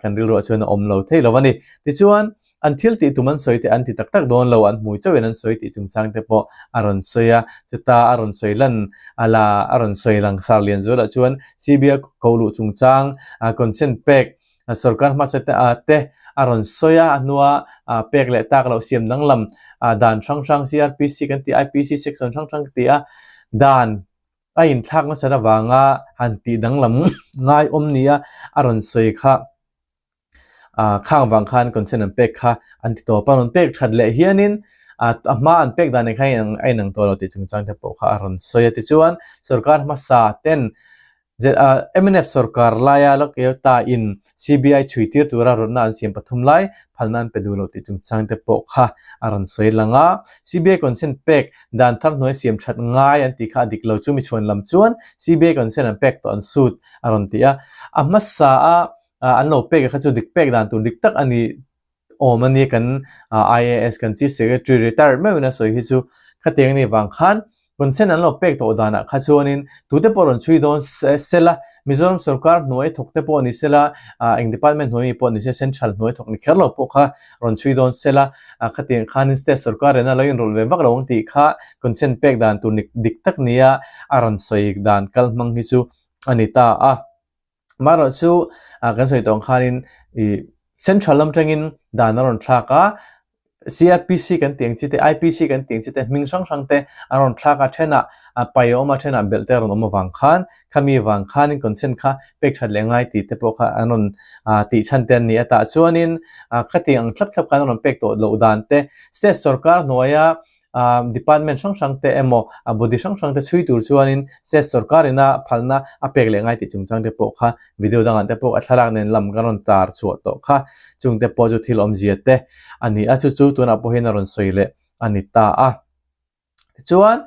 kan rilruah chuan a awm lo thei lo a ni. Tichuan an thil tih tum an sawi te an ti tak tak dawn lo an hmui chauhin an sawi tih chungchang te pawh a rawn sawi a, chuta a rawn sawi lan a la a rawn sawi langsar lian zualah chuan CBI ko luh chungchang consent pek Sorkar hmasa te a te a rawn sawi a, a hnua pek leh tak loh siam danglam dan hrang hrang CRPC kan tih IPC section hrang hrang ka ti a, dan a inthlak nasat avanga han tih danglam ngai awm nia a rawn sawi kha khang vang khan consent an pek kha an ti tawp a, rawn pek that leh hianin a hma an pek dan nen khan a inang tawh lo tih chungchang te pawh kha a rawn sawi a, tichuan sorkar hmasa ten Mnf sorkar laia Lokayukta in CBI chhui tir tura rawtna an siam pathum lai phalna an pe duh lo tih chungchang te pawh kha a rawn sawi lang a. CBI consent pek dan thar hnuai siam that ngai an tih kha a dik lo chu mi chhuan lam chuan CBI consent an pek tawh an sut a rawn ti a. A hmasa a an lo pek a kha chu dik pek dan tur dik tak a ni awm a ni kan IAS kan Chief Secretary retired meuhin a sawi hi chu khatiang a nih vang khan consent an lo pek tawh danah kha chuanin tute pawh rawn chhui dawn sela Mizoram sorkar hnuai thawk te pawh ni sela eng department hnuai mi pawh ni se central hnuai thawk ni kher lo pawh kha rawn chhui dawn sela khatiang khanin state sorkar rena lo inrawlh ve vak lo ang tih kha consent pek dan tur dik tak nia a rawn sawi dan kal hmang hi chu a ni ta a. Amaherawh chu kan sawi tawh ang khanin ih central lam atangin dan a rawn thlak a, CRPC kan tih ang chi te, IPC kan tih ang chi te hming hrang hrang te a rawn thlak a, thenah pai a awm a, thenah belh te a rawn awm avang khan khami vang khanin consent kha pek that leh ngai tih te pawh kha an rawn tih chhan te an ni a, tah chuanin khatiang ang thlap thlap khan an rawn pek tawh loh dan te state sorkar hnuaia Department hrang hrang te emaw body hrang hrang te chhui tur chuanin state sorkar ina phalna a pek leh ngai tih chungchang te pawh kha video dangah te pawh a thlalak nen lam kan rawn tar chhuah tawh kha chung te pawh chu thil awmzia te a ni a chu chu tunah pawh hian a rawn sawi leh a ni ta a. Tichuan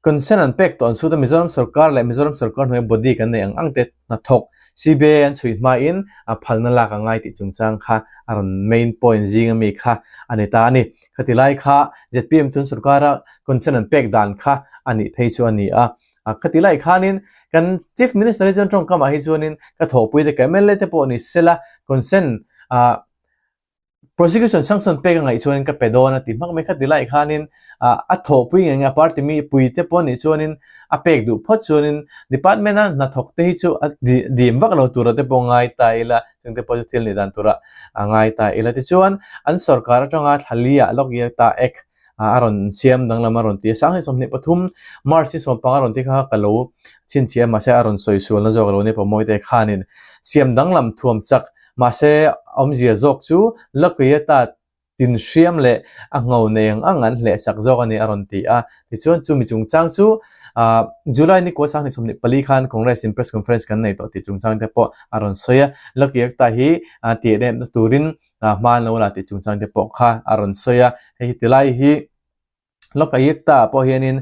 consent an pek tawh an sut a Mizoram sorkar leh Mizoram sorkar hnuaia body kan neih ang ang te hnathawk CBI an chhui hmain a phalna lak a ngai tih chungchang kha a rawn main point zing ami kha a ni ta a ni. Khati lai kha zpm tun sorkara consent an pek dan kha a nih phei chu a ni a. Khati lai khanin kan Chief Minister hi chuan tawngkamah hi chuanin ka thawhpui te ka mla te pawh ni sela consent ah Prosecution sanction pek a ngaih chuanin ka pe dawn a ti hmak mai kha ti lai khanin a thawhpui nge nge a party mi pui te pawh nih chuanin a pek duh phawt chuanin department a hnathawk te hi chu a dim vak lo tura te pawh ngai ta ila chung te pawh chu thil nih dan tura a ngai ta ila tichuan an sorkar atanga thlali ah lawk yer ta act a rawn siam danglam a rawn ti a sang hi 23 March ni 15 a rawn ti kha ka lo chhinchhiah a mahse a rawn sawi sualna zawk a lo ni pawh mawi te khanin siam danglam thuam chak Mahse, awmzia zawk chu Lakuyata tinhriam leh a ngho nei ang ang an hlehsak zawk a ni a rawn ti a. Tichuan, chumi chungchang chu July ni kua 24 khan Congress in press conference kan nei tawh tih chungchang te pawh a rawn sawi a. Lakuyata hi tih remna turin hma an lo la tih chungchang te pawh kha a rawn sawi a. Hei hi tilai hi. Lok Ayukta ah pawh hianin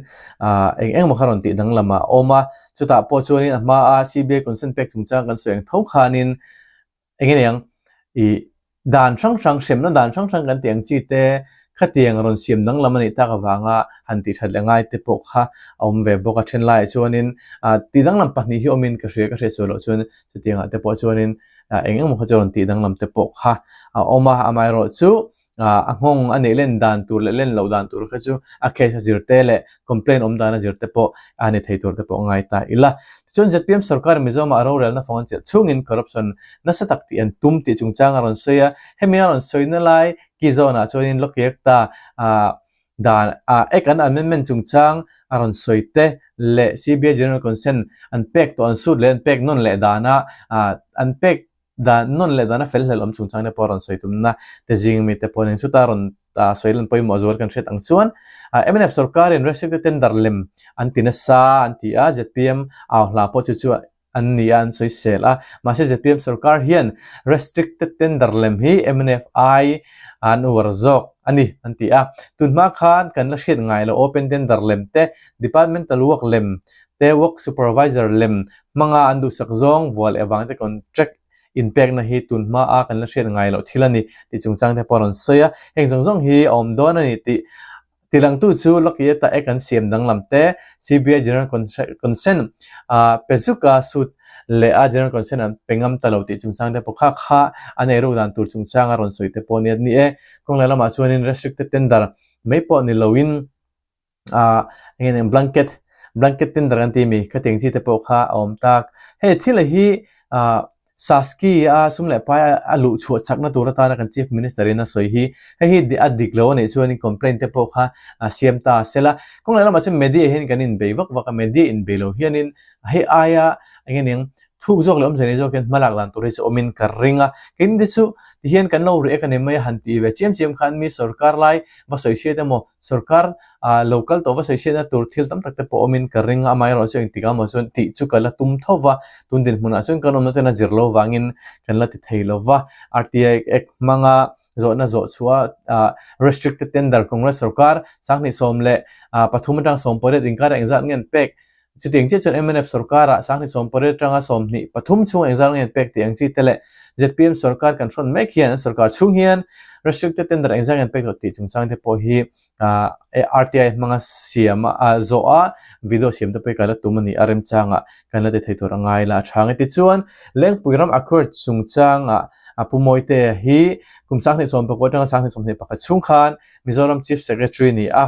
eng eng emaw kha rawn tih danglam a awm a, chutah pawh chuanin a hmaa CBI consent pek chungchang kan sawi ang tho khanin eng nge niang ih dan hrang hrang hremna dan hrang hrang kan tih ang chi te khatiang rawn siam danglam a nih tak avanga han tih that leh ngai te pawh kha a awm ve bawk a. Then laiah chuanin tih danglam pahnih hi awmin ka hria ka hriat sual loh chuan chutiangah te pawh chuanin eng eng emaw kha chu rawn tih danglam te pawh kha a awm a, amaherawhchu a nghawng a neih len dan tur leh len loh dan tur kha chu a case a zir te leh complaint awm dan a zir te pawh a ni thei tur te pawh ngai ta ila. Tichuan zpm sorkar Mizoramah rorelna fawng an chelh chhungin corruption nasa tak tih an tum tih chungchang a rawn sawi a, hemi a rawn sawina lai ki zawnah chuanin Lokyekta dan Act an amendment chungchang a rawn sawi te leh CBI General Consent an pek tawh an sut leh an pek nawn leh dana an pek Dan nawn leh dana fel hlel awm chungchang te pawh rawn sawi tumna te zing mi te pawh nen chuta rawn sawi lan pawimawh zual kan hriat ang chuan mnf sorkarin restricted tender lem an ti nasa an ti a, zpm au hla pawh chu chu an ni a an sawi sel a, mahse zpm sorkar hian restricted tender lem hi mnf ai an uar zawk a ni an ti a, tunhma khan kan la hriat ngai lo open tender lem te departmental work lem te work supervisor lem Hmanga an duhsak zawng vual leh vangte contract inpekna hi tun hmaa kan la hriat ngai loh thil a ni tih chungchang te pawh a rawn sawi a. Heng zawng zawng hi a awm dawn a ni tih tilangtu chu Lockheed-a Act an siam danglam te, CBI General Consent pe zuka sut leh a General Consent an pe ngam ta lo tih chungchang te pawh kha kha an eiruk dan tur chungchang a rawn sawi te pawh a ni a ni e. Kawng leh lamah chuanin restricted tender mai pawh ni loin ah eng nge blanket blanket tender an tih mi khatiang chi te pawh kha a awm tak hei thil a hi ah Saski a sum leh pai a luh chhuah chakna tur atana kan chief minister in a sawi hi hei hi a dik lo a nih chuanin complaint te pawh kha a siam ta a sela kawng leh lamah chuan media hian kan inbei vak vak a media inbei lo hianin hei aia eng nge niang thuk zawk leh awmze nei zawk hian hmalak dan tur hi chu awmin ka ring a keini te chu tihian kan lo react a ni mai a han tih ve chiam chiam khan mi sorkar lai va sawi hriat emaw Sorkar ah lo kal tawh va sawi hriatna tur thil tam tak te pawh awmin ka ring a, amaherawh chu engtik ah maw chuan tih chu ka la tum tho va, tun dinhmunah chuan kan awmna ten a zir lo vangin kan la ti thei lo va, RTI Act hmanga zawhna zawh chhuah ah restricted tender Congress sorkar 2013 atang 18 inkar ah engzat nge an pek Chutiang chiah chuan mnf sorkarah 2018 atanga 23 chhunga engzat nge an pek tih ang chi te leh zpm sorkar kan hrawn mek hian an sorkar chhung hian restricted tender engzat nge an pek tawh tih chungchang te pawh hi RTI hmanga siam a zawh a video siam te pawh hi ka la tum a ni a remchangah kan la ti thei tur a ngai la a tha ang e. Tichuan Lengpui ram Accord chungchangah Pu Mawitea hi kum 2019 atanga 2021 chhung khan Mizoram Chief Secretary ni a,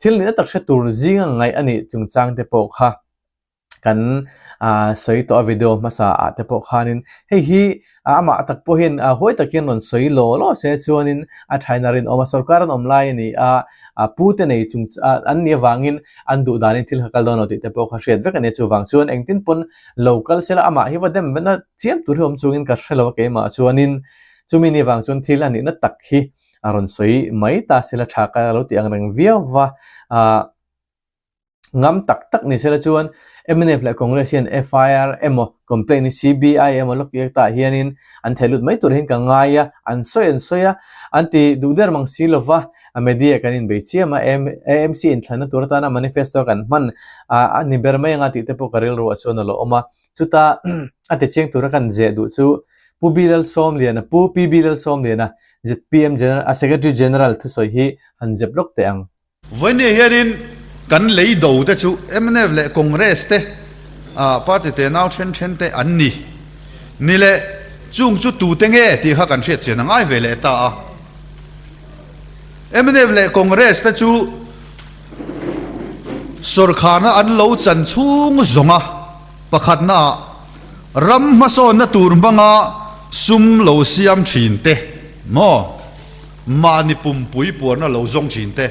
thil nihna tak hre tur zinga ngaih a nih chungchang te pawh kha kan sawi tawh a video hmasa ah te pawh khanin hei hi amah tak pawh hian huai takin rawn sawi law law se chuanin a thain a rinawm a, sorkar an awm lai a ni a, pu te nei chung an nih avangin an duh danin thil kha kal dawn lo tih te pawh kha hriat vek a ni a, chuvang chuan engtin pawn lo kal sela amah hi va dem vena chiam tur hi awm chungin ka hre lo a keimah chuanin chumi ni vang chuan thil a nihna tak hi a rawn sawi mai ta sela tha ka lo tih ang reng viau va, ah ngam tak tak ni sela chuan mnf leh Congress hian FIR emaw complaint hi CBI emaw lawk tir tah hianin an theh lut mai tur hian ka ngai a, an sawi an sawi a, an ti duh der mang si lova a media kan inbei chiam a, AMC inthlanna tur atana manifesto kan hman a ni ber mai anga tih te pawh ka rilru ah chuan a lo awm a. Chuta a ti chiang tura kan zeh duh chu Pu B Lalsawmliana, Pu PB Lalsawmliana, zpm General, a Secretary General thusawi hi han zep lawk teh ang. Vawinia hianin kan lei do te chu mnf leh Congress te party te nau then then te an ni. Ni leh chung chu tute nge tih kha kan hriat chian a ngai ve leh ta a. Mnf leh Congress te chu Sawrkharna an lo chan chhung zawnga pakhatnaah ram hmasawnna tur hmanga sum lo siam thin te maw, mahni pumpui puarna lo zawng thin te,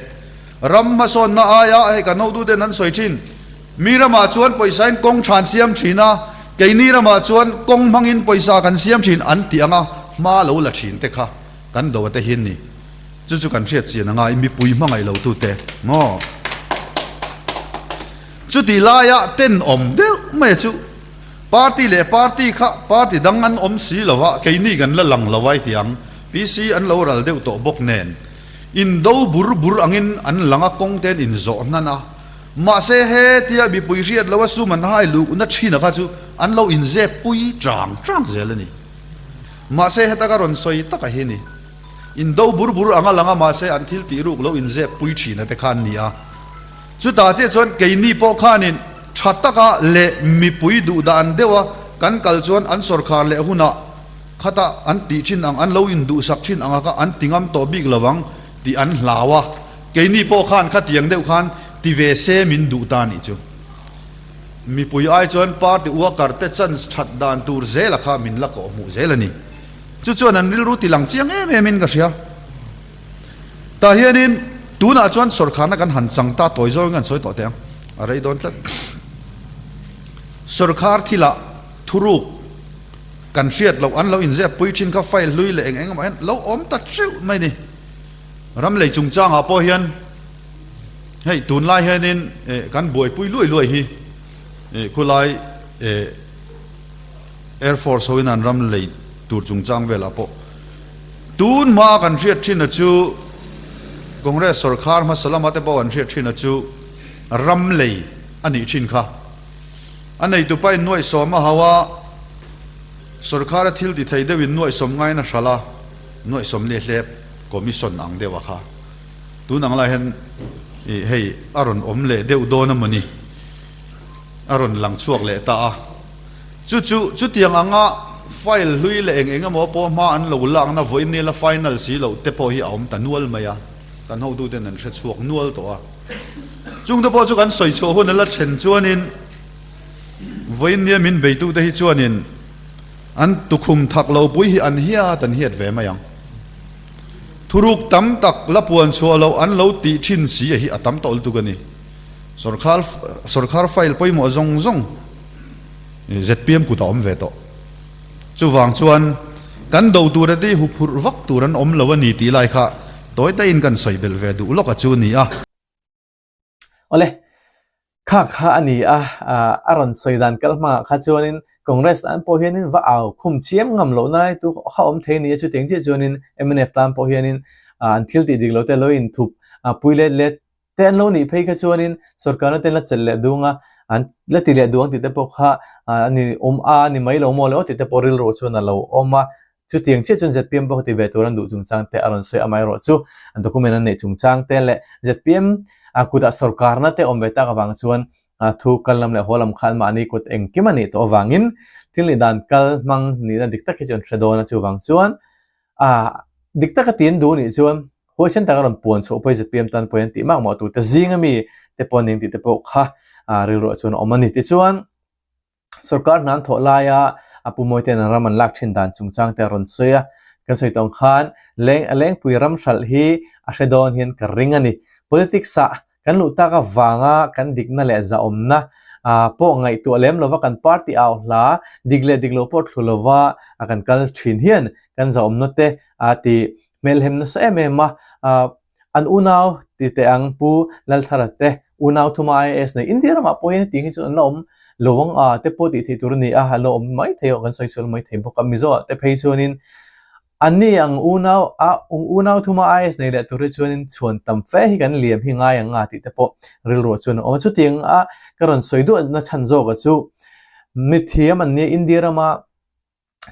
ram hmasawnna aia hei kan hotuten an sawi thin, mi ramah chuan pawisain kawng than siam thin a, keini ramah chuan kawng hmangin pawisa kan siam thin an tih anga hma lo la thin te kha kan do ate hian ni. Chu chu kan hriat chian anga i mipui hmangaih lo tute maw? Chutih laia tenawm deuh mai chu party leh party kha party dang an awm si lo a, keini kan la lang lo ai tiang PC an lo ral deuh tawh bawk nen. Indo bur bur angin an lang a, kawng te an inzawh hnan a. Mahse hetia mipui hriat lo a sum an hai luhna thin a kha chu an lo inzep pui chang chang zel a ni. Mahse heta ka rawn sawi taka hi ni. Indo bur bur anga lang a mahse an thil tih ruk lo inzep pui thin a te kha an ni a. Chutah chiah chuan keini pawh khanin tha taka leh mipui duh dan deuha kan kal chuan an sawrkhar leh hunah khata an tih thin ang, an lo induhsak thin anga kha an ti ngam tawh bik lovang tih an hlau a. Keini pawh khan khatiang deuh khan ti ve se min duh ta nih chu. Mipui ai chuan party worker te chance that dan tur zela kha min la kawh hmuh zel a ni. Chu chuan an rilru ti lang chiang em em in ka hria. Tah hianin tunah chuan sawrkharna kan han chang ta tawi zawngin kan sawi tawh teh ang, a rei dawn tlat. Sawrkhar thilah thuruk kan hriat loh an lo inzep pui thin kha file hlui leh eng eng emaw hian lo awm ta teuh mai ni. Ram lei chungchangah pawh hian hei tunlai hianin kan buaipui luai luai hi khulai Air Force hoin an ram lei tur chungchang velah pawh tun hmaa kan hriat thin a chu Congress sawrkhar hmasa lama te pawh kan hriat thin a chu ram lei a nih thin kha. A neitupa in nuaihsawm a hau a, sawrkhara thil ti thei deuhin nuaihsawm ngaiin a hralh a, nuaihsawm leh hlep commission ang deuh a kha. Tun ang lai hian hei a rawn awm leh deuh dawn a mawni a rawn lang chhuak leh ta a. Chu chu chutiang anga file hlui leh eng eng emaw pawh hma an lo lakna vawiin nila final si loh te pawh hi a awm ta nual mai a, kan hotuten an hre chhuak nual tawh a. Chungte pawh chu kan sawi chhuah hun a la then chuanin vawiin nia min beitute hi chuanin an tukhum thak lo pui hi an hiat an hiat ve mai ang. Thuruk tam tak la puan chhuah loh an lo tih thin si a hi a tam tawh lutuk a ni. Sawrkhar sawrkhar file pawimawh zawng zawng zpm kut a awm ve tawh. Chuvang chuan kan do tur a ti huphurh vak tur an awm lo a ni tih lai kha tawi taiin kan sawi belh ve duh lawk a chu a ni a. Awle, kha kha a ni a, a rawn sawi dan kal hmangah kha chuanin Congress tan pawh hianin va au khum chiam ngam lohna lai tu kha awm thei a ni a, chutiang chiah chuanin mnf tan pawh hianin an thil tih dik lo te lo inthup pui let let te an lo nih phei kha chuanin sorkarna te an la chelh leh dung a, an la ti leh duh ang tih te pawh kha a ni awm a ni mai lo maw le aw tih te pawh rilru chuan a lo awm a. Chutiang chiah chuan zpm pawh ti ve tur an duh chungchang te a rawn sawi amaherawh chu document an neih chungchang te leh zpm kutah sorkarna te awm ve tak avang chuan thu kal lam leh haw lam khan mahni kut engkim a nih tawh avangin thil nih dan kal hmang nihna dik tak hi chu an hre dawn a chuvang chuan dik taka ti an duh nih chuan huaisen taka rawn puan chhuah pawh hi zpm tan pawh hian tih makmawh tur te zing ami te pawh ning tih te pawh kha rilruah chuan a awm a ni tichuan Sorkar hna an thawh laia a pu Mawite'n an ram an lak thin dan chungchang te a rawn sawi a, kan sawi tawng khan leng a lengpui ram hralh hi a hre dawn hian ka ring a ni. Politics ah kan luh tak avanga kan dikna leh zahawmna pawh ngaihtuah lem lova kan party au hla dik leh dik lo pawh thlu lova kan kal thin hian kan zahawmna te a ti hmelhem nasa em em a. An unau ti teh ang Pu Lalthara te unau thuma IAS nei India ramah pawh hian hetiang hi chu an la awm lo ang a te pawh tih theih tur a ni a, an la awm mai thei kan sawi sual mai thei bawk a. Mizo ah te phei chuanin anni ang unau a unau thuma IAS nei leh tur hi chuanin chhuan tam fe hi kan liam hi ngai ang a tih te pawh rilruah chuan a awm a. Chutiang a ka rawn sawi duah na chhan zawk a chu mithiam an nia India rama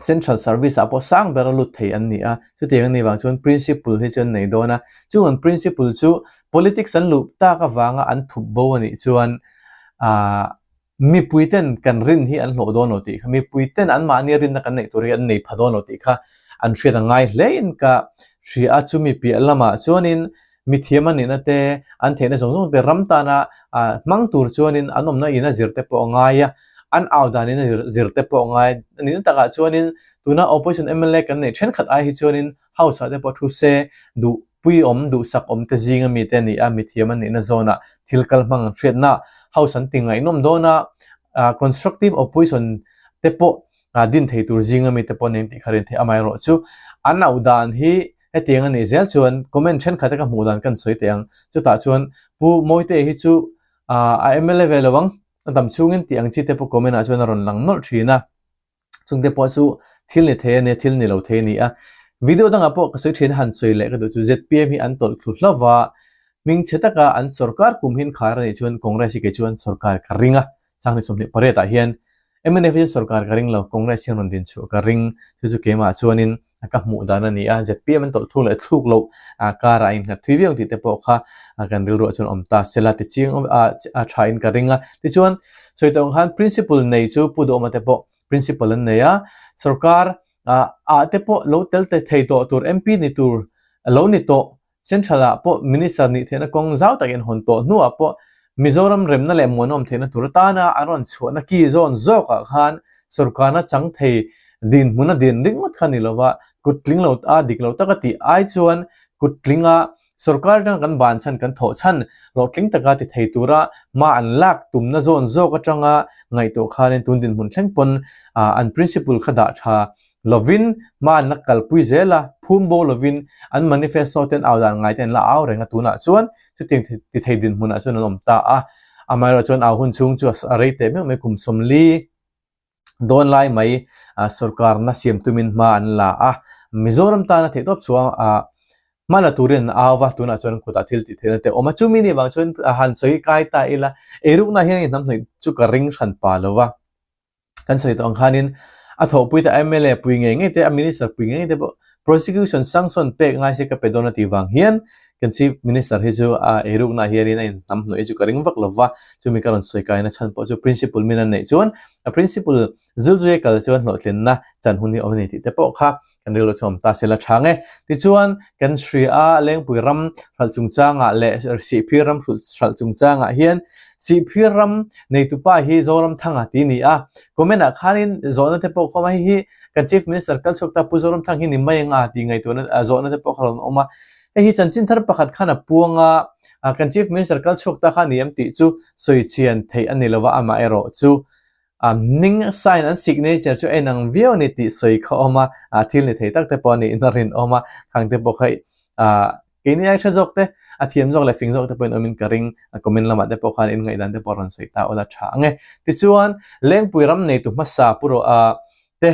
Central Service ah pawh sang ber a lut thei an ni a, chutiang a nih vang chuan Principle hi chu an nei dawn a, chung an Principle chu Politics an luh tak avanga an thup bo a nih chuan aah mipui ten kan rin hi an hlawh dawn lo tih kha, mipui ten anmahni rinna kan neih tur hi an nei pha dawn lo tih kha an hriat a ngai hle in ka hria a, chumi piah lamah chuanin mithiam a nihna te, an theihna zawng zawng te ram tana hmang tur chuanin an awmna in a zir te pawh a ngai a, an au danin a zir te pawh a ngai a nihna takah chuanin tuna opposition mla kan neih thenkhat ai hi chuanin house ah te pawh thu se duh pui awm duhsak awm te zinga mi te a ni a, mithiam a nihna zawnah thil kal hmang an hriatna house an ti ngaihnawm dawn a, constructive opposition te pawh din thei tur zinga mi te pawh nen tih kha rin theih amaherawh chu an auh dan hi Hetiang a nih zel chuan comment thenkhat a ka hmuh dan kan sawi teh ang. Chutah chuan Pu Mawitea hi chu a mla ve lo ang, a dam chhungin tih ang chi te pawh comment ah chuan a rawn lang nawlh thin a. Chungte pawh chu thil ni thei a nia, thil ni lo thei a ni a. Video dangah pawh ka sawi thin a han sawi leh ka duh chu zpm hi an tawlh thlu hlauh va, hmingchhe taka an sorkar kum hin khar a nih chuan Congress hi kei chuan sorkar ka ring a, Sanghnih 28 ah hian mnf hi chu sorkar ka ring lo, Congress hian rawn din chhuah ka ring, chu chu keimah chuanin ka hmuh dan a ni a, zpm an tawlh thluk leh thluk loh karah a innghat thui viau tih te pawh kha kan rilruah chuan awm ta se la ti chiang a tha in ka ring a. Tichuan sawi tawh ang khan principle nei chu Pu Duhawma te pawh principle an nei a, sorkar ah te pawh lo tel thei tawh tur MP ni tur lo ni tawh Central ah pawh Minister nih theihna kawng zau takin hawn tawh hnuah pawh Mizoram remna leh muanawm theihna tur atana an rawn chhuahna ki zawn zawkah khan sorkarna chang thei dinhmuna din ringawt kha ni lova kut tling lo a dik lo taka tih ai chuan kut tlinga sorkar atanga kan ban chhan kan thawh chhan hlawhtling taka ti thei tura hma an lak tumna zawn zawk atanga ngaihtuah khanin tun dinhmun thleng pawn an principle kha dah tha lovin hma an la kalpui zel a, phum bo lovin an manifesto ten au dan ngai te an la au reng a, tunah chuan chutiang ti thei dinhmunah chuan an awm ta a, amaherawh chuan au hun chhung chu a rei teh meuh mai kum 40 dawn lai mai sorkarna siam tumin hma an la a, Mizoram tana theihtawp chhuah hma la turin an au va, tunah chuan kutah thil tih theihna te a awm a, chumi nih vang chuan han sawi kai ta ila eirukna hian inhnamhnawih chu ka ring hran pa lo va. Kan sawi tawh ang khanin a thawhpui te mla pui ngei ngei te a minister pui ngei ngei te pawh prosecution sanction pek ngai se ka pe dawn a tih vang hian kan chief minister hi chu a eirukna ah hianin a inhnam hnawih chu ka ring vak lo va, chumi ka rawn sawi kaina chhan pawh chu principle min an neih chuan a principle zulzui a kal chuan hlawhtlinna chan hun hi awm a ni tih te pawh kha Kan rilru chu awm ta se la tha nge. Tichuan, kan hria a, Lengpui ram hralh chungchangah leh Sihphir ram hralh chungchangah hian Sihphir ram neitupa hi Zoramthanga ti ni a. Comment ah khanin zawhna te pawh khawm a, hei hi kan Chief Minister kal chhuak ta Pu Zoramthang hi ni mai anga tih ngaihtuahna zawhna te pawh kha rawn awm a. Hei hi chanchin thar pakhat khan a puang a, kan Chief Minister kal chhuak ta kha ni em tih chu sawi chian theih a ni lo va, amaherawh chu A hming sign an signature chu a inang viau a ni tih sawi kha awm a, a thil ni thei tak te pawh a niin a rinawm a, khang te pawh kha ah keini ai hre zawk te, a thiam zawk leh fing zawk te pawhin awmin ka ring, a comment lamah te pawh khan in ngaihdan te pawh rawn sawi ta ula tha ang e. Tichuan, Lengpui ram neitu hmasa Pu Ro ah te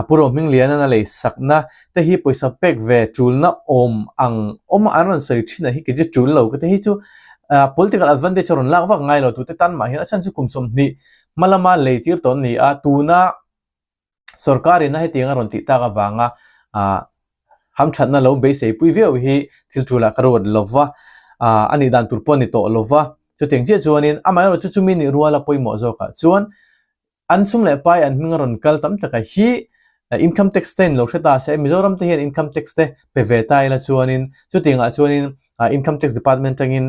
Pu Ro Hmingliana lei sakna te hi pawisa pek ve tulna awm ang awm a an rawn sawi thin a hi kei chu tul lo ka ti hi chu political advantage a rawn lak vak ngai lo tute tan mah hian a chhan chu kum 20 hma lama lei tir tawh an ni a tuna sorkar in a hetiang a rawn tih tak avanga hamthatna lo beisei pui viau hi thil tulah ka ruat lova a nih dan tur pawh a ni tawh lova chutiang chiah chuanin amaherawhchu chumi nih ruala pawimawh zawkah chuan An sum leh pai an hming a rawn kal tam taka hi income tax te in lo hre ta se, Mizoram te hian income tax te pe ve ta ila chuanin chutiangah chuanin income tax department atangin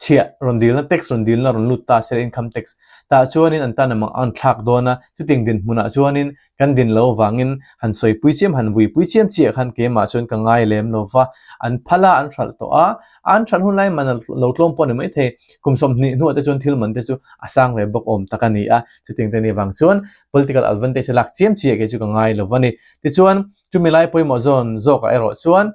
chhiah rawn dilna tax rawn dilna rawn lut ta se income tax tah chuanin an tan amang an thlak dawn a, chutiang dinhmunah chuanin kan din lo avangin han sawipui chiam han vuipui chiam chiah khan keimah chuan ka ngai lem lo va, an phal a an hralh tawh a, an hralh hun lai man lo tlawm pawh a ni maithei, kum 20 hnuah te chuan thil man te chu a sang ve bawk awm tak a ni a, chutiang te ni vang chuan political advantage a lak chiam chiah kei chu ka ngai lo a ni. Tichuan, chumi lai pawimawh zawn zawkah erawh chuan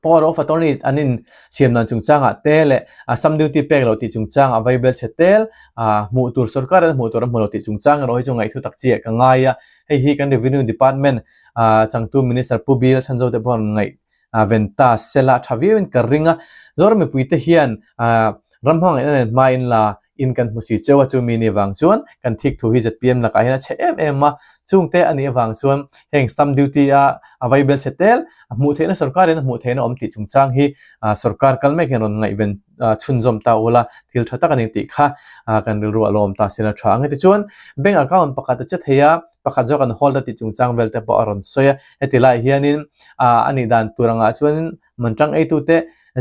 power of attorney an in siam dan chungchangah te leh sum duty pek loh tih chungchangah vaibel chhe tel hmuh tur sorkar in a hmuh tur a hmu lo tih chungchang erawh hi chu ngaihthu tak chiah ka ngai a, hei hi kan revenue department changtu minister Pu Bill Chhanzo te pawh an ngaih ven ta sela tha viau in ka ring a, Zoram mipui te hian ram hmangaihna nen hma in la in kan hmu si cheu a, chumi ni vang chuan kan thik thu hi zpm lakah hian a chhe em em a, chungte a nih avang chuan heng stamp duty a a vaibel chhe tel a hmuh theihna sorkar in a hmuh theihna awm tih chungchang hi sorkar kal mek hian rawn ngaihven chhunzawm ta ula thil tha tak a ni tih kha kan rilru a lawm ta sela tha ang e. Tichuan bank account pakhat a che thei a, pakhat zawk an hold a tih chungchang vel te pawh a rawn sawi a, heti lai hianin ah a nih dan tur angah chuanin manṭang eitute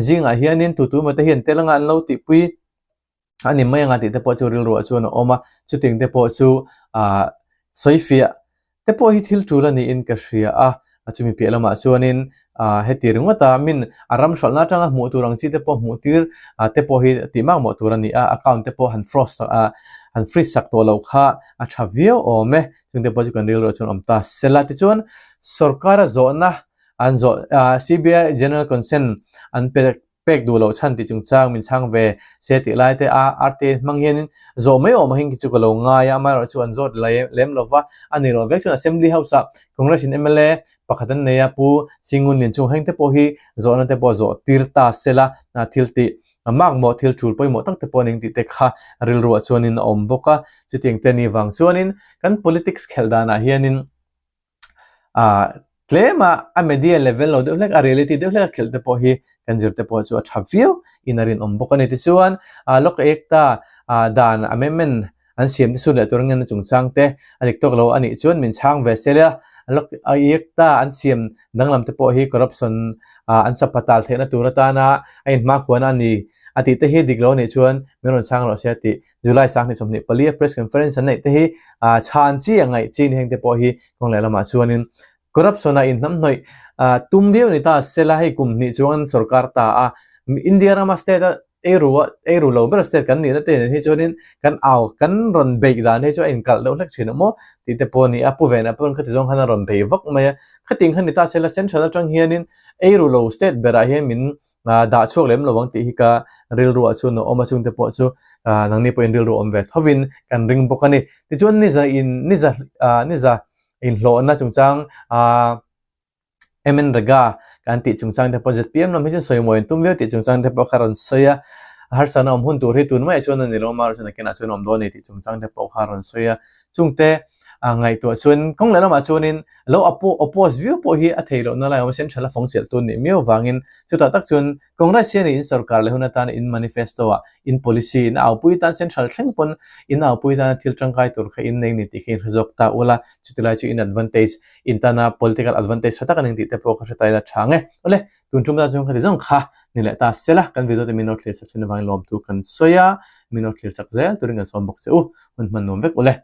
zingah hianin tu tu emaw te hian tel anga an lo tihpui a ni mai anga tih te pawh chu rilruah chuan a awm a, chutiang te pawh chu ah sawifiah te pawh hi thil tul a niin ka hria a, chumi piah lamah chuanin ah heti ringawt a min a ram hralhna atanga hmuh tur ang chi te pawh hmuh tir ah te pawh hi tih mak mawh tur a ni a, account te pawh han frost ah han freeze sak tawh loh kha a tha viau awm e, chung te pawh chu kan rilruah chuan awm ta sela tichuan sorkara zawhna an zawh ah C_B_I general consent an pe. pek duh loh chhan tih chungchang min chhang ve se tih lai te a RTA hmang hianin zawh mai awm ang hi chu ka lo ngai a, amaherawhchu an zawt lem lo va, a ni lo vek chuan Assembly House ah Congress in mla pakhat an nei a, Pu Singun Lian chung heng te pawh hi zawhna te pawh zawh tir ta sela thil tih makmawh thil tul pawimawh tak te pawh ning tih te kha rilruah chuanin a awm bawk a, chutiang te ni vang chuanin kan politics khelh danah hianin Ah tlem a a media level lo deuh hlek a reality deuh hlek a khelh te pawh hi kan zir te pawh chu a tha viau in a rinawm bawk a ni. Tichuan ah Lok Ekta ah dan amendment an siam te chu leh tur ngen a chungchang te a dik tawk lo a nih chuan min chhang ve se la Lok Ekta an siam danglam te pawh hi corruption ah an sapatal theihna tur atana a inhmakhuana a ni a tih te hi dik lo a nih chuan min rawn chhang rawh se a tih. July 2024 a press conference an neih te hi chhan chi a ngaih chi ni heng te pawh hi kawng leh lamah chuanin corruption a inhnamhnawih tum viau ni ta sela hei kum hnih chuan sorkar ta a India rama state a eiru a eiru lo ber state kan nihna te nen hi chuanin kan au kan rawn beih dan hi chu a inkalh deuh hlek thin awm aw tih te pawh a ni a pu Vena pawn khati zawng khan a rawn bei vak mai a khating khan ni ta sela central atang hianin eiru lo state berah hian min dah chhuak lem lo ang tih hi ka rilruah chuan a awm a, chungte pawh chu nangni pawhin rilru awm ve thovin kan ring bawk a ni. Tichuan niza in niza niza inhlawhna chungchang MNREGA kan tih chungchang te pawh zpm lam hi chuan sawi mawi an tum viau tih chungchang te pawh kha rawn sawi a, harsatna awm hun tur hi tun maiah chuan a ni lo a, amaherawhchu nakinah chuan a awm dawn a ni tih chungchang te pawh kha rawn sawi a, chungte ngaihtuah chuan kawng leh lamah chuanin lo oppose viau pawh hi a thei lohna lai a awm a, central a fawng chelh tun nih miau vangin chutah tak chuan Congress hian in sorkar leh hun atan in manifesto ah in policy in aupui tan central thleng pawn in aupui tana thil tangkai tur kha in nei ni tih kha in hre zawk ta ula, chuti lai chu in advantage in tana political advantage tha tak a ning tih te pawh kha hre ta ila tha ang e. Awle, tun tum tan chuan khati zawng kha ni leh ta sela kan video te min lo thlir sak thin avangin lawmtu kan sawi a, min lo thlir sak zel turin kan sawm bawk che u, hun hman nuam vek ule.